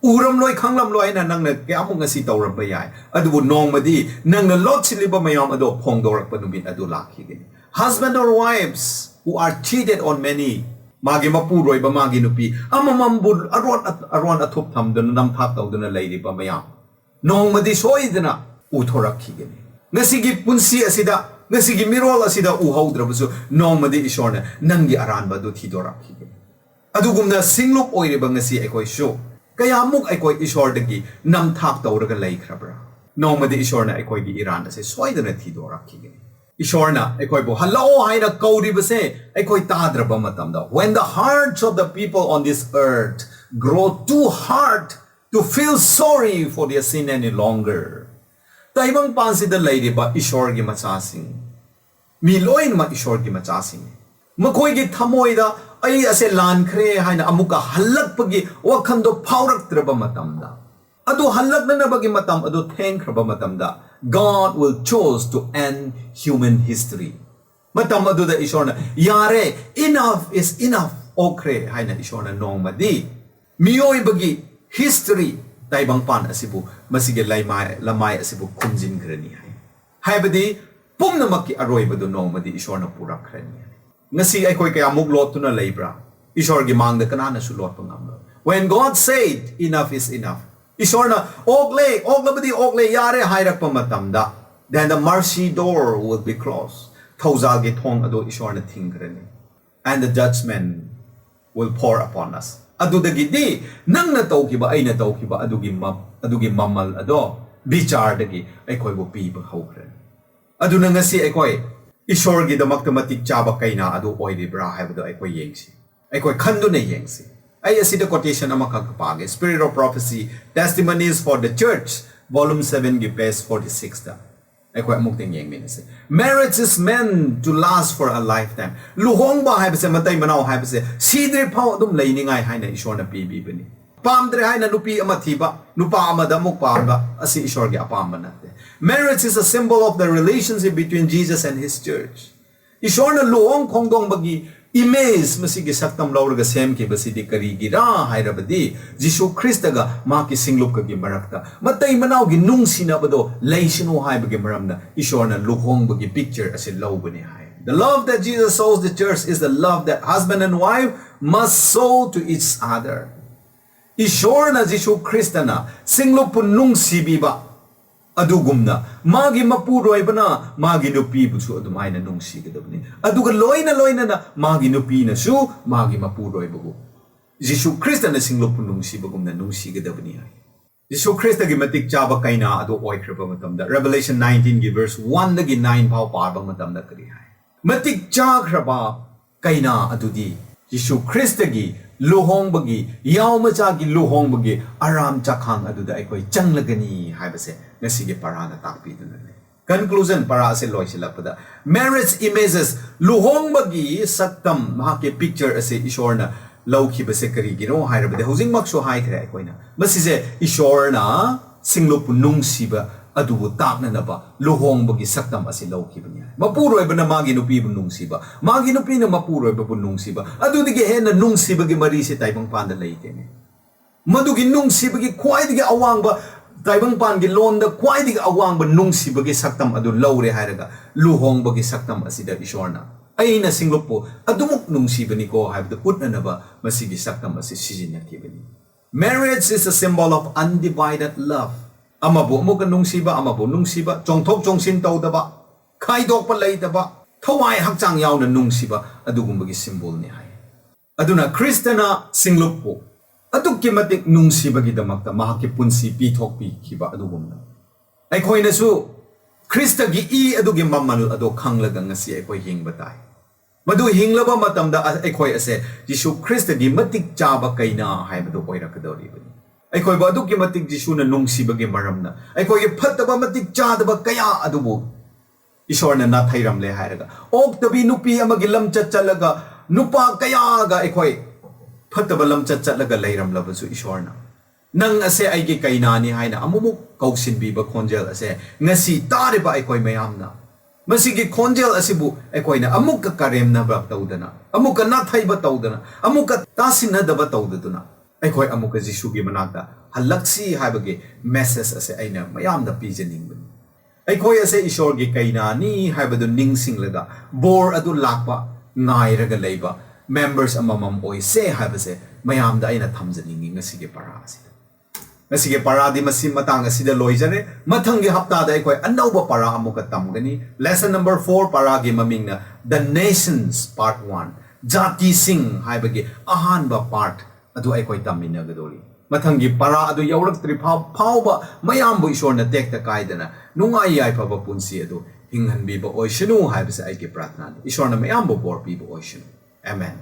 ꯎꯔꯝꯂꯣꯏ ꯈꯪꯂꯝꯂꯣꯏ ꯍꯥꯏꯅ ꯅꯪꯅ ꯀꯌꯥꯃꯨꯛ ꯉꯁꯤ ꯇꯧꯔꯝꯕ ꯌꯥꯏ꯫ ꯑꯗꯨꯕꯨ ꯅꯣꯡꯃꯗꯤ ꯅꯪꯅ ꯂꯣꯠꯁꯤꯜꯂꯤꯕ ꯃꯌꯥꯝ ꯑꯗꯣ ꯐꯣꯡꯗꯣꯔꯛꯄ ꯅꯨꯃꯤꯠ ꯑꯗꯨ ꯂꯥꯛꯈꯤꯒꯅꯤ꯫ Husband or wives who are cheated on many, ꯃꯥꯒꯤ ꯃꯄꯨꯔꯣꯏꯕ, ꯃꯥꯒꯤ ꯅꯨꯄꯤ ꯑꯃꯃꯝꯕꯨ ꯑꯔꯣꯟ ꯑꯔꯣꯟ ꯑꯊꯨꯞ ꯊꯝꯗꯨꯅ, ꯅꯝꯊꯥꯛ ꯇꯧꯗꯨꯅ ꯂꯩꯔꯤꯕ ꯃꯌꯥꯝ, ꯅꯣꯡꯃꯗꯤ ꯁꯣꯏꯗꯅ ꯎꯊꯣꯔꯛꯈꯤꯒꯅꯤ꯫ ꯉꯁꯤꯒꯤ ꯄꯨꯟꯁꯤ ꯑꯁꯤꯗ, ꯉꯁꯤꯒꯤ ꯃꯤꯔꯣꯜ ꯑꯁꯤꯗ ꯎꯍꯧꯗ꯭ꯔꯕꯁꯨ, ꯅꯣꯡꯃꯗꯤ ꯏꯁꯣꯔꯅ ꯅꯪꯒꯤ ꯑꯔꯥꯟꯕ ꯑꯗꯨ ꯊꯤꯗꯣꯔꯛꯈꯤꯒꯅꯤ꯫ ꯑꯗꯨꯒꯨꯝꯅ ꯁꯤꯡꯂꯨꯞ ꯑꯣꯏꯔꯤꯕ ꯉꯁꯤ ꯑꯩꯈꯣꯏꯁꯨ ꯀꯌꯥꯃꯨꯛ ꯑꯩꯈꯣꯏ ꯏꯁꯣꯔꯗꯒꯤ ꯅꯝꯊꯥꯛ ꯇꯧꯔꯒ ꯂꯩꯈ꯭ꯔꯕ꯭ꯔꯥ? ꯅꯣꯡꯃꯗꯤ ꯏꯁꯣꯔꯅ ꯑꯩꯈꯣꯏꯒꯤ ꯏꯔꯥꯟ ꯑꯁꯦ ꯁꯣꯏꯗꯅ ꯊꯤꯗꯣꯔꯛꯈꯤꯒꯅꯤ꯫ ꯏꯁꯣꯔꯅ ꯑꯩꯈꯣꯏꯕꯨ "ꯍꯜꯂꯛꯑꯣ" ꯍꯥꯏꯅ ꯀꯧꯔꯤꯕꯁꯦ ꯑꯩꯈꯣꯏ ꯇꯥꯗ꯭ꯔꯕ ꯃꯇꯝꯗ, when the hearts of the people on this earth grow too hard to feel sorry for their sin any longer, ꯇꯥꯏꯕꯪꯄꯥꯟꯁꯤꯗ ꯂꯩꯔꯤꯕ ꯏꯁꯣꯔꯒꯤ ꯃꯆꯥꯁꯤꯡ, ꯃꯤ ꯂꯣꯏꯅꯃꯛ ꯏꯁꯣꯔꯒꯤ ꯃꯆꯥꯁꯤꯡꯅꯤ꯫ ꯃꯈꯣꯏꯒꯤ ꯊꯃꯣꯏꯗ "ꯑꯩ ꯑꯁꯦ ꯂꯥꯟꯈ꯭ꯔꯦ" ꯍꯥꯏꯅ ꯑꯃꯨꯛꯀ ꯍꯜꯂꯛꯄꯒꯤ ꯋꯥꯈꯜꯗꯣ ꯐꯥꯎꯔꯛꯇ꯭ꯔꯕ ꯃꯇꯝꯗ, ꯑꯗꯨ ꯍꯜꯂꯛꯅꯅꯕꯒꯤ ꯃꯇꯝ ꯑꯗꯨ ꯊꯦꯡꯈ꯭ꯔꯕ ꯃꯇꯝꯗ, God will choose to end human history. ꯃꯇꯝ ꯑꯗꯨꯗ ꯏꯁꯣꯔꯅ, "ꯌꯥꯔꯦ, enough is enough, ꯑꯣꯛꯈ꯭ꯔꯦ" ꯍꯥꯏꯅ ꯏꯁꯣꯔꯅ ꯅꯣꯡꯃꯗꯤ ꯃꯤꯑꯣꯏꯕꯒꯤ history, ꯇꯥꯏꯕꯪꯄꯥꯟ ꯑꯁꯤꯕꯨ, ꯃꯁꯤꯒꯤ ꯂꯩꯃꯥꯏ, ꯂꯃꯥꯏ ꯑꯁꯤꯕꯨ ꯈꯨꯝꯖꯤꯟꯈ꯭ꯔꯅꯤ ꯍꯥꯏ꯫ ꯍꯥꯏꯕꯗꯤ ꯄꯨꯝꯅꯃꯛꯀꯤ ꯑꯔꯣꯏꯕꯗꯨ ꯅꯣꯡꯃꯗꯤ ꯏꯁꯣꯔꯅ ꯄꯨꯔꯛꯈ꯭ꯔꯅꯤ ꯍꯥꯏ꯫ ꯉꯁꯤ ꯑꯩꯈꯣꯏ ꯀꯌꯥꯃꯨꯛ ꯂꯣꯠꯇꯨꯅ ꯂꯩꯕ꯭ꯔꯥ? ꯏꯁꯣꯔꯒꯤ ꯃꯥꯡꯗ ꯀꯅꯥꯅꯁꯨ ꯂꯣꯠꯄ ꯉꯝꯂꯣꯏ꯫ When God said, "Enough is enough," ꯏꯁꯣꯔꯅ, "ꯑꯣꯛꯂꯦ, ꯑꯣꯛꯂꯕꯗꯤ ꯑꯣꯛꯂꯦ, ꯌꯥꯔꯦ" ꯍꯥꯏꯔꯛꯄ ꯃꯇꯝꯗ, then the mercy door will be closed. ꯊꯧꯖꯥꯜꯒꯤ ꯊꯣꯡ ꯑꯗꯨ ꯏꯁꯣꯔꯅ ꯊꯤꯡꯈ꯭ꯔꯅꯤ꯫ And the judgment will pour upon us. ꯑꯗꯨꯗꯒꯤꯗꯤ ꯅꯪꯅ ꯇꯧꯈꯤꯕ, ꯑꯩꯅ ꯇꯧꯈꯤꯕ ꯑꯗꯨꯒꯤ ꯃ-, ꯑꯗꯨꯒꯤ ꯃꯃꯜ ꯑꯗꯣ ꯕꯤꯆꯥꯔꯗꯒꯤ ꯑꯩꯈꯣꯏꯕꯨ ꯄꯤꯕ ꯍꯧꯈ꯭ꯔꯅꯤ꯫ ꯑꯗꯨꯅ ꯉꯁꯤ ꯑꯩꯈꯣꯏ ꯏꯁꯣꯔꯒꯤꯗꯃꯛꯇ ꯃꯇꯤꯛ ꯆꯥꯕ ꯀꯩꯅꯥ ꯑꯗꯨ ꯑꯣꯏꯔꯤꯕ꯭ꯔꯥ ꯍꯥꯏꯕꯗꯣ ꯑꯩꯈꯣꯏ ꯌꯦꯡꯁꯤ꯫ ꯑꯩꯈꯣꯏ ꯈꯟꯗꯨꯅ ꯌꯦꯡꯁꯤ꯫ ꯑꯩ ꯑꯁꯤꯗ quotation ꯑꯃꯈꯛ ꯄꯥꯒꯦ, Spirit of Prophecy, Testimonies for the Church, Volume seven ꯒꯤ page forty six ꯇ꯫ ꯑꯩꯈꯣꯏ ꯑꯃꯨꯛꯇꯪ ꯌꯦꯡꯃꯤꯟꯅꯁꯤ꯫ Marriage is meant to last for a lifetime. ꯂꯨꯍꯣꯡꯕ ꯍꯥꯏꯕꯁꯦ, ꯃꯇꯩ ꯃꯅꯥꯎ ꯍꯥꯏꯕꯁꯦ, ꯁꯤꯗ꯭ꯔꯤ ꯐꯥꯎ ꯑꯗꯨꯝ ꯂꯩꯅꯤꯡꯉꯥꯏ ꯍꯥꯏꯅ ꯏꯁꯣꯔꯅ ꯄꯤꯕꯤꯕꯅꯤ꯫ ꯄꯥꯝꯗ꯭ꯔꯦ ꯍꯥꯏꯅ ꯅꯨꯄꯤ ꯑꯃ ꯊꯤꯕ, ꯅꯨꯄꯥ ꯑꯃꯗ ꯑꯃꯨꯛ ꯄꯥꯟꯕ, ꯑꯁꯤ ꯏꯁꯣꯔꯒꯤ ꯑꯄꯥꯝꯕ ꯅꯠꯇꯦ꯫ Marriage is a symbol of the relationship between Jesus and his church. ꯏꯁꯣꯔꯅ ꯂꯨꯍꯣꯡ ꯈꯣꯡꯗꯣꯡꯕꯒꯤ image, ꯃꯁꯤꯒꯤ ꯁꯛꯇꯝ ꯂꯧꯔꯒ ꯁꯦꯝꯈꯤꯕꯁꯤꯗꯤ ꯀꯔꯤꯒꯤꯔꯥ ꯍꯥꯏꯔꯕꯗꯤ, ꯖꯤꯁꯨ ꯈ꯭ꯔꯤꯁꯇꯒ ꯃꯍꯥꯛꯀꯤ ꯁꯤꯡꯂꯨꯞꯀꯒꯤ ꯃꯔꯛꯇ ꯃꯇꯩ ꯃꯅꯥꯎꯒꯤ ꯅꯨꯡꯁꯤꯅꯕꯗꯣ ꯂꯩꯁꯅꯨ ꯍꯥꯏꯕꯒꯤ ꯃꯔꯝꯅ ꯏꯁꯣꯔꯅ ꯂꯨꯍꯣꯡꯕꯒꯤ picture ꯑꯁꯤ ꯂꯧꯕꯅꯤ ꯍꯥꯏ꯫ The love that Jesus shows the church is the love that husband and wife must show to each other. ꯏꯁꯣꯔꯅ, ꯖꯤꯁꯨ ꯈ꯭ꯔꯤꯁꯇꯅ ꯁꯤꯡꯂꯨꯞꯄꯨ ꯅꯨꯡꯁꯤꯕꯤꯕ ꯑꯗꯨꯒꯨꯝꯅ ꯃꯥꯒꯤ ꯃꯄꯨꯔꯣꯏꯕꯅ ꯃꯥꯒꯤ ꯅꯨꯄꯤꯕꯨꯁꯨ ꯑꯗꯨꯃꯥꯏꯅ ꯅꯨꯡꯁꯤꯒꯗꯕꯅꯤ꯫ ꯑꯗꯨꯒ ꯂꯣꯏꯅ ꯂꯣꯏꯅꯅ ꯃꯥꯒꯤ ꯅꯨꯄꯤꯅꯁꯨ ꯃꯥꯒꯤ ꯃꯄꯨꯔꯣꯏꯕꯕꯨ ꯖꯤꯁꯨ ꯈ꯭ꯔꯤꯁꯇꯅ ꯁꯤꯡꯂꯨꯞꯄꯨ ꯅꯨꯡꯁꯤꯕꯒꯨꯝꯅ ꯅꯨꯡꯁꯤꯒꯗꯕꯅꯤ ꯍꯥꯏ꯫ ꯖꯤꯁꯨ ꯈ꯭ꯔꯤꯁꯇꯒꯤ ꯃꯇꯤꯛ ꯆꯥꯕ ꯀꯩꯅꯥ ꯑꯗꯨ ꯑꯣꯏꯈ꯭ꯔꯕ ꯃꯇꯝꯗ, Revelation nineteen ꯒꯤ verse one ꯗꯒꯤ nine ꯐꯥꯎ ꯄꯥꯕ ꯃꯇꯝꯗ ꯀꯔꯤ ꯍꯥꯏ? ꯃꯇꯤꯛ ꯆꯥꯈ꯭ꯔꯕ ꯀꯩꯅꯥ ꯑꯗꯨꯗꯤ ꯖꯤꯁꯨ ꯈ꯭ꯔꯤꯁꯇꯒꯤ ꯂꯨꯍꯣꯡꯕꯒꯤ, ꯌꯥꯎꯃꯆꯥꯒꯤ ꯂꯨꯍꯣꯡꯕꯒꯤ ꯑꯔꯥꯝ ꯆꯥꯈꯥꯡ ꯑꯗꯨꯗ ꯑꯩꯈꯣꯏ ꯆꯪꯂꯒꯅꯤ ꯍꯥꯏꯕꯁꯦ ꯉꯁꯤꯒꯤ ꯄꯔꯥꯅ ꯇꯥꯛꯄꯤꯗꯨꯅ ꯂꯩ꯫ Conclusion, ꯄꯔꯥ ꯑꯁꯤ ꯂꯣꯏꯁꯤꯜꯂꯛꯄꯗ, marriage images, ꯂꯨꯍꯣꯡꯕꯒꯤ ꯁꯛꯇꯝ, ꯃꯍꯥꯛꯀꯤ picture ꯑꯁꯤ ꯏꯁꯣꯔꯅ ꯂꯧꯈꯤꯕꯁꯦ ꯀꯔꯤꯒꯤꯅꯣ ꯍꯥꯏꯔꯕꯗꯤ, ꯍꯧꯖꯤꯛꯃꯛꯁꯨ ꯍꯥꯏꯈ꯭ꯔꯦ ꯑꯩꯈꯣꯏꯅ, ꯃꯁꯤꯁꯦ ꯏꯁꯣꯔꯅ ꯁꯤꯡꯂꯨꯞꯄꯨ ꯅꯨꯡꯁꯤꯕ ꯑꯗꯨꯕꯨ ꯇꯥꯛꯅꯅꯕ ꯂꯨꯍꯣꯡꯕꯒꯤ ꯁꯛꯇꯝ ꯑꯁꯤ ꯂꯧꯈꯤꯕꯅꯤ ꯍꯥꯏ꯫ ꯃꯄꯨꯔꯣꯏꯕꯅ ꯃꯥꯒꯤ ꯅꯨꯄꯤꯕꯨ ꯅꯨꯡꯁꯤꯕ, ꯃꯥꯒꯤ ꯅꯨꯄꯤꯅ ꯃꯄꯨꯔꯣꯏꯕꯕꯨ ꯅꯨꯡꯁꯤꯕ, ꯑꯗꯨꯗꯒꯤ ꯍꯦꯟꯅ ꯅꯨꯡꯁꯤꯕꯒꯤ ꯃꯔꯤꯁꯦ ꯇꯥꯏꯕꯪꯄꯥꯟꯗ ꯂꯩꯇꯦꯅꯦ꯫ ꯃꯗꯨꯒꯤ ꯅꯨꯡꯁꯤꯕꯒꯤ ꯈ꯭ꯋꯥꯏꯗꯒꯤ ꯑꯋꯥꯡꯕ, ꯇꯥꯏꯕꯪꯄꯥꯟꯒꯤ ꯂꯣꯟꯗ ꯈ꯭ꯋꯥꯏꯗꯒꯤ ꯑꯋꯥꯡꯕ ꯅꯨꯡꯁꯤꯕꯒꯤ ꯁꯛꯇꯝ ꯑꯗꯨ ꯂꯧꯔꯦ ꯍꯥꯏꯔꯒ, ꯂꯨꯍꯣꯡꯕꯒꯤ ꯁꯛꯇꯝ ꯑꯁꯤꯗ ꯏꯁꯣꯔꯅ ꯑꯩꯅ ꯁꯤꯡꯂꯨꯞꯄꯨ ꯑꯗꯨꯃꯛ ꯅꯨꯡꯁꯤꯕꯅꯤꯀꯣ ꯍꯥꯏꯕꯗꯨ ꯎꯠꯅꯅꯕ ꯃꯁꯤꯒꯤ ꯁꯛꯇꯝ ꯑꯁꯤ ꯁꯤꯖꯤꯟꯅꯈꯤꯕꯅꯤ꯫ Marriage is a symbol of undivided love. ꯑꯃꯕꯨ ꯑꯃꯨꯛꯀ ꯅꯨꯡꯁꯤꯕ, ꯑꯃꯕꯨ ꯅꯨꯡꯁꯤꯕ, ꯆꯣꯡꯊꯣꯛ ꯆꯣꯡꯁꯤꯟ ꯇꯧꯗꯕ, ꯈꯥꯏꯗꯣꯛꯄ ꯂꯩꯇꯕ, ꯊꯋꯥꯏ ꯍꯛꯆꯥꯡ ꯌꯥꯎꯅ ꯅꯨꯡꯁꯤꯕ, ꯑꯗꯨꯒꯨꯝꯕꯒꯤ symbolꯅꯤ ꯍꯥꯏ꯫ ꯑꯗꯨꯅ ꯈ꯭ꯔꯤꯁꯇꯅ ꯁꯤꯡꯂꯨꯞꯄꯨ ꯑꯗꯨꯛꯀꯤ ꯃꯇꯤꯛ ꯅꯨꯡꯁꯤꯕꯒꯤꯗꯃꯛꯇ ꯃꯍꯥꯛꯀꯤ ꯄꯨꯟꯁꯤ ꯄꯤꯊꯣꯛꯄꯤꯈꯤꯕ ꯑꯗꯨꯒꯨꯝꯅ, ꯑꯩꯈꯣꯏꯅꯁꯨ ꯈ꯭ꯔꯤꯁꯇꯒꯤ ꯏ ꯑꯗꯨꯒꯤ ꯃꯃꯜ ꯑꯗꯣ ꯈꯪꯂꯒ ꯉꯁꯤ ꯑꯩꯈꯣꯏ ꯍꯤꯡꯕ ꯇꯥꯏ꯫ ꯃꯗꯨ ꯍꯤꯡꯂꯕ ꯃꯇꯝꯗ ꯑ-, ꯑꯩꯈꯣꯏ ꯑꯁꯦ ꯖꯤꯁꯨ ꯈ꯭ꯔꯤꯁꯇꯒꯤ ꯃꯇꯤꯛ ꯆꯥꯕ ꯀꯩꯅꯥ ꯍꯥꯏꯕꯗꯨ ꯑꯣꯏꯔꯛꯀꯗꯧꯔꯤꯕꯅꯤ꯫ ꯑꯩꯈꯣꯏꯕꯨ ꯑꯗꯨꯛꯀꯤ ꯃꯇꯤꯛ ꯖꯤꯁꯨꯅ ꯅꯨꯡꯁꯤꯕꯒꯤ ꯃꯔꯝꯅ, ꯑꯩꯈꯣꯏꯒꯤ ꯐꯠꯇꯕ ꯃꯇꯤꯛ ꯆꯥꯗꯕ ꯀꯌꯥ ꯑꯗꯨꯕꯨ ꯏꯁꯣꯔꯅ ꯅꯥꯊꯩꯔꯝꯂꯦ ꯍꯥꯏꯔꯒ, ꯑꯣꯛꯇꯕꯤ ꯅꯨꯄꯤ ꯑꯃꯒꯤ ꯂꯝꯆꯠ ꯆꯠꯂꯒ, ꯅꯨꯄꯥ ꯀꯌꯥꯒ ꯑꯩꯈꯣꯏ ꯐꯠꯇꯕ ꯂꯝꯆꯠ ꯆꯠꯂꯒ ꯂꯩꯔꯝꯂꯕꯁꯨ, ꯏꯁꯣꯔꯅ "ꯅꯪ ꯑꯁꯦ ꯑꯩꯒꯤ ꯀꯩꯅꯥꯅꯤ" ꯍꯥꯏꯅ ꯑꯃꯨꯛꯃꯨꯛ ꯀꯧꯁꯤꯟꯕꯤꯕ ꯈꯣꯟꯖꯦꯜ ꯑꯁꯦ ꯉꯁꯤ ꯇꯥꯔꯤꯕ ꯑꯩꯈꯣꯏ ꯃꯌꯥꯝꯅ, ꯃꯁꯤꯒꯤ ꯈꯣꯟꯖꯦꯜ ꯑꯁꯤꯕꯨ ꯑꯩꯈꯣꯏꯅ ꯑꯃꯨꯛꯀ ꯀꯔꯦꯝꯅꯕ ꯇꯧꯗꯅ, ꯑꯃꯨꯛꯀ ꯅꯥꯊꯩꯕ ꯇꯧꯗꯅ, ꯑꯃꯨꯛꯀ ꯇꯥꯁꯤꯟꯅꯗꯕ ꯇꯧꯗꯗꯨꯅ, ꯑꯩꯈꯣꯏ ꯑꯃꯨꯛꯀ ꯖꯤꯁꯨꯒꯤ ꯃꯅꯥꯛꯇ ꯍꯜꯂꯛꯁꯤ ꯍꯥꯏꯕꯒꯤ message ꯑꯁꯦ ꯑꯩꯅ ꯃꯌꯥꯝꯗ ꯄꯤꯖꯅꯤꯡꯕꯅꯤ꯫ ꯑꯩꯈꯣꯏ ꯑꯁꯦ ꯏꯁꯣꯔꯒꯤ ꯀꯩꯅꯥꯅꯤ ꯍꯥꯏꯕꯗꯨ ꯅꯤꯡꯁꯤꯡꯂꯒ, ꯕꯣꯔ ꯑꯗꯨ ꯂꯥꯛꯄ ꯉꯥꯏꯔꯒ ꯂꯩꯕ members ꯑꯃꯃꯝ ꯑꯣꯏꯁꯦ ꯍꯥꯏꯕꯁꯦ ꯃꯌꯥꯝꯗ ꯑꯩꯅ ꯊꯝꯖꯅꯤꯡꯉꯤ ꯉꯁꯤꯒꯤ ꯄꯔꯥ ꯑꯁꯤꯗ꯫ ꯉꯁꯤꯒꯤ ꯄꯔꯥꯗꯤ ꯃꯁꯤ ꯃꯇꯥꯡ ꯑꯁꯤꯗ ꯂꯣꯏꯖꯔꯦ꯫ ꯃꯊꯪꯒꯤ ꯍꯞꯇꯥꯗ ꯑꯩꯈꯣꯏ ꯑꯅꯧꯕ ꯄꯔꯥ ꯑꯃꯨꯛꯀ ꯇꯝꯒꯅꯤ꯫ Lesson number four, ꯄꯔꯥꯒꯤ ꯃꯃꯤꯡꯅ The Nations Part One, ꯖꯥꯇꯤꯁꯤꯡ ꯍꯥꯏꯕꯒꯤ ꯑꯍꯥꯟꯕ part ꯑꯗꯨ ꯑꯩꯈꯣꯏ ꯇꯝꯃꯤꯟꯅꯒꯗꯧꯔꯤ꯫ ꯃꯊꯪꯒꯤ ꯄꯔꯥ ꯑꯗꯨ ꯌꯧꯔꯛꯇ꯭ꯔꯤ ꯐꯥꯎ-, ꯐꯥꯎꯕ ꯃꯌꯥꯝꯕꯨ ꯏꯁꯣꯔꯅ ꯇꯦꯛꯇ ꯀꯥꯏꯗꯅ ꯅꯨꯡꯉꯥꯏ ꯌꯥꯏꯐꯕ ꯄꯨꯟꯁꯤ ꯑꯗꯨ ꯍꯤꯡꯍꯟꯕꯤꯕ ꯑꯣꯏꯁꯅꯨ ꯍꯥꯏꯕꯁꯦ ꯑꯩꯒꯤ ꯄ꯭ꯔꯥꯊꯅꯥꯅꯤ꯫ ꯏꯁꯣꯔꯅ ꯃꯌꯥꯝꯕꯨ ꯕꯣꯔ ꯄꯤꯕ ꯑꯣꯏꯁꯅꯨ꯫ ꯑꯦꯃꯦꯟ꯫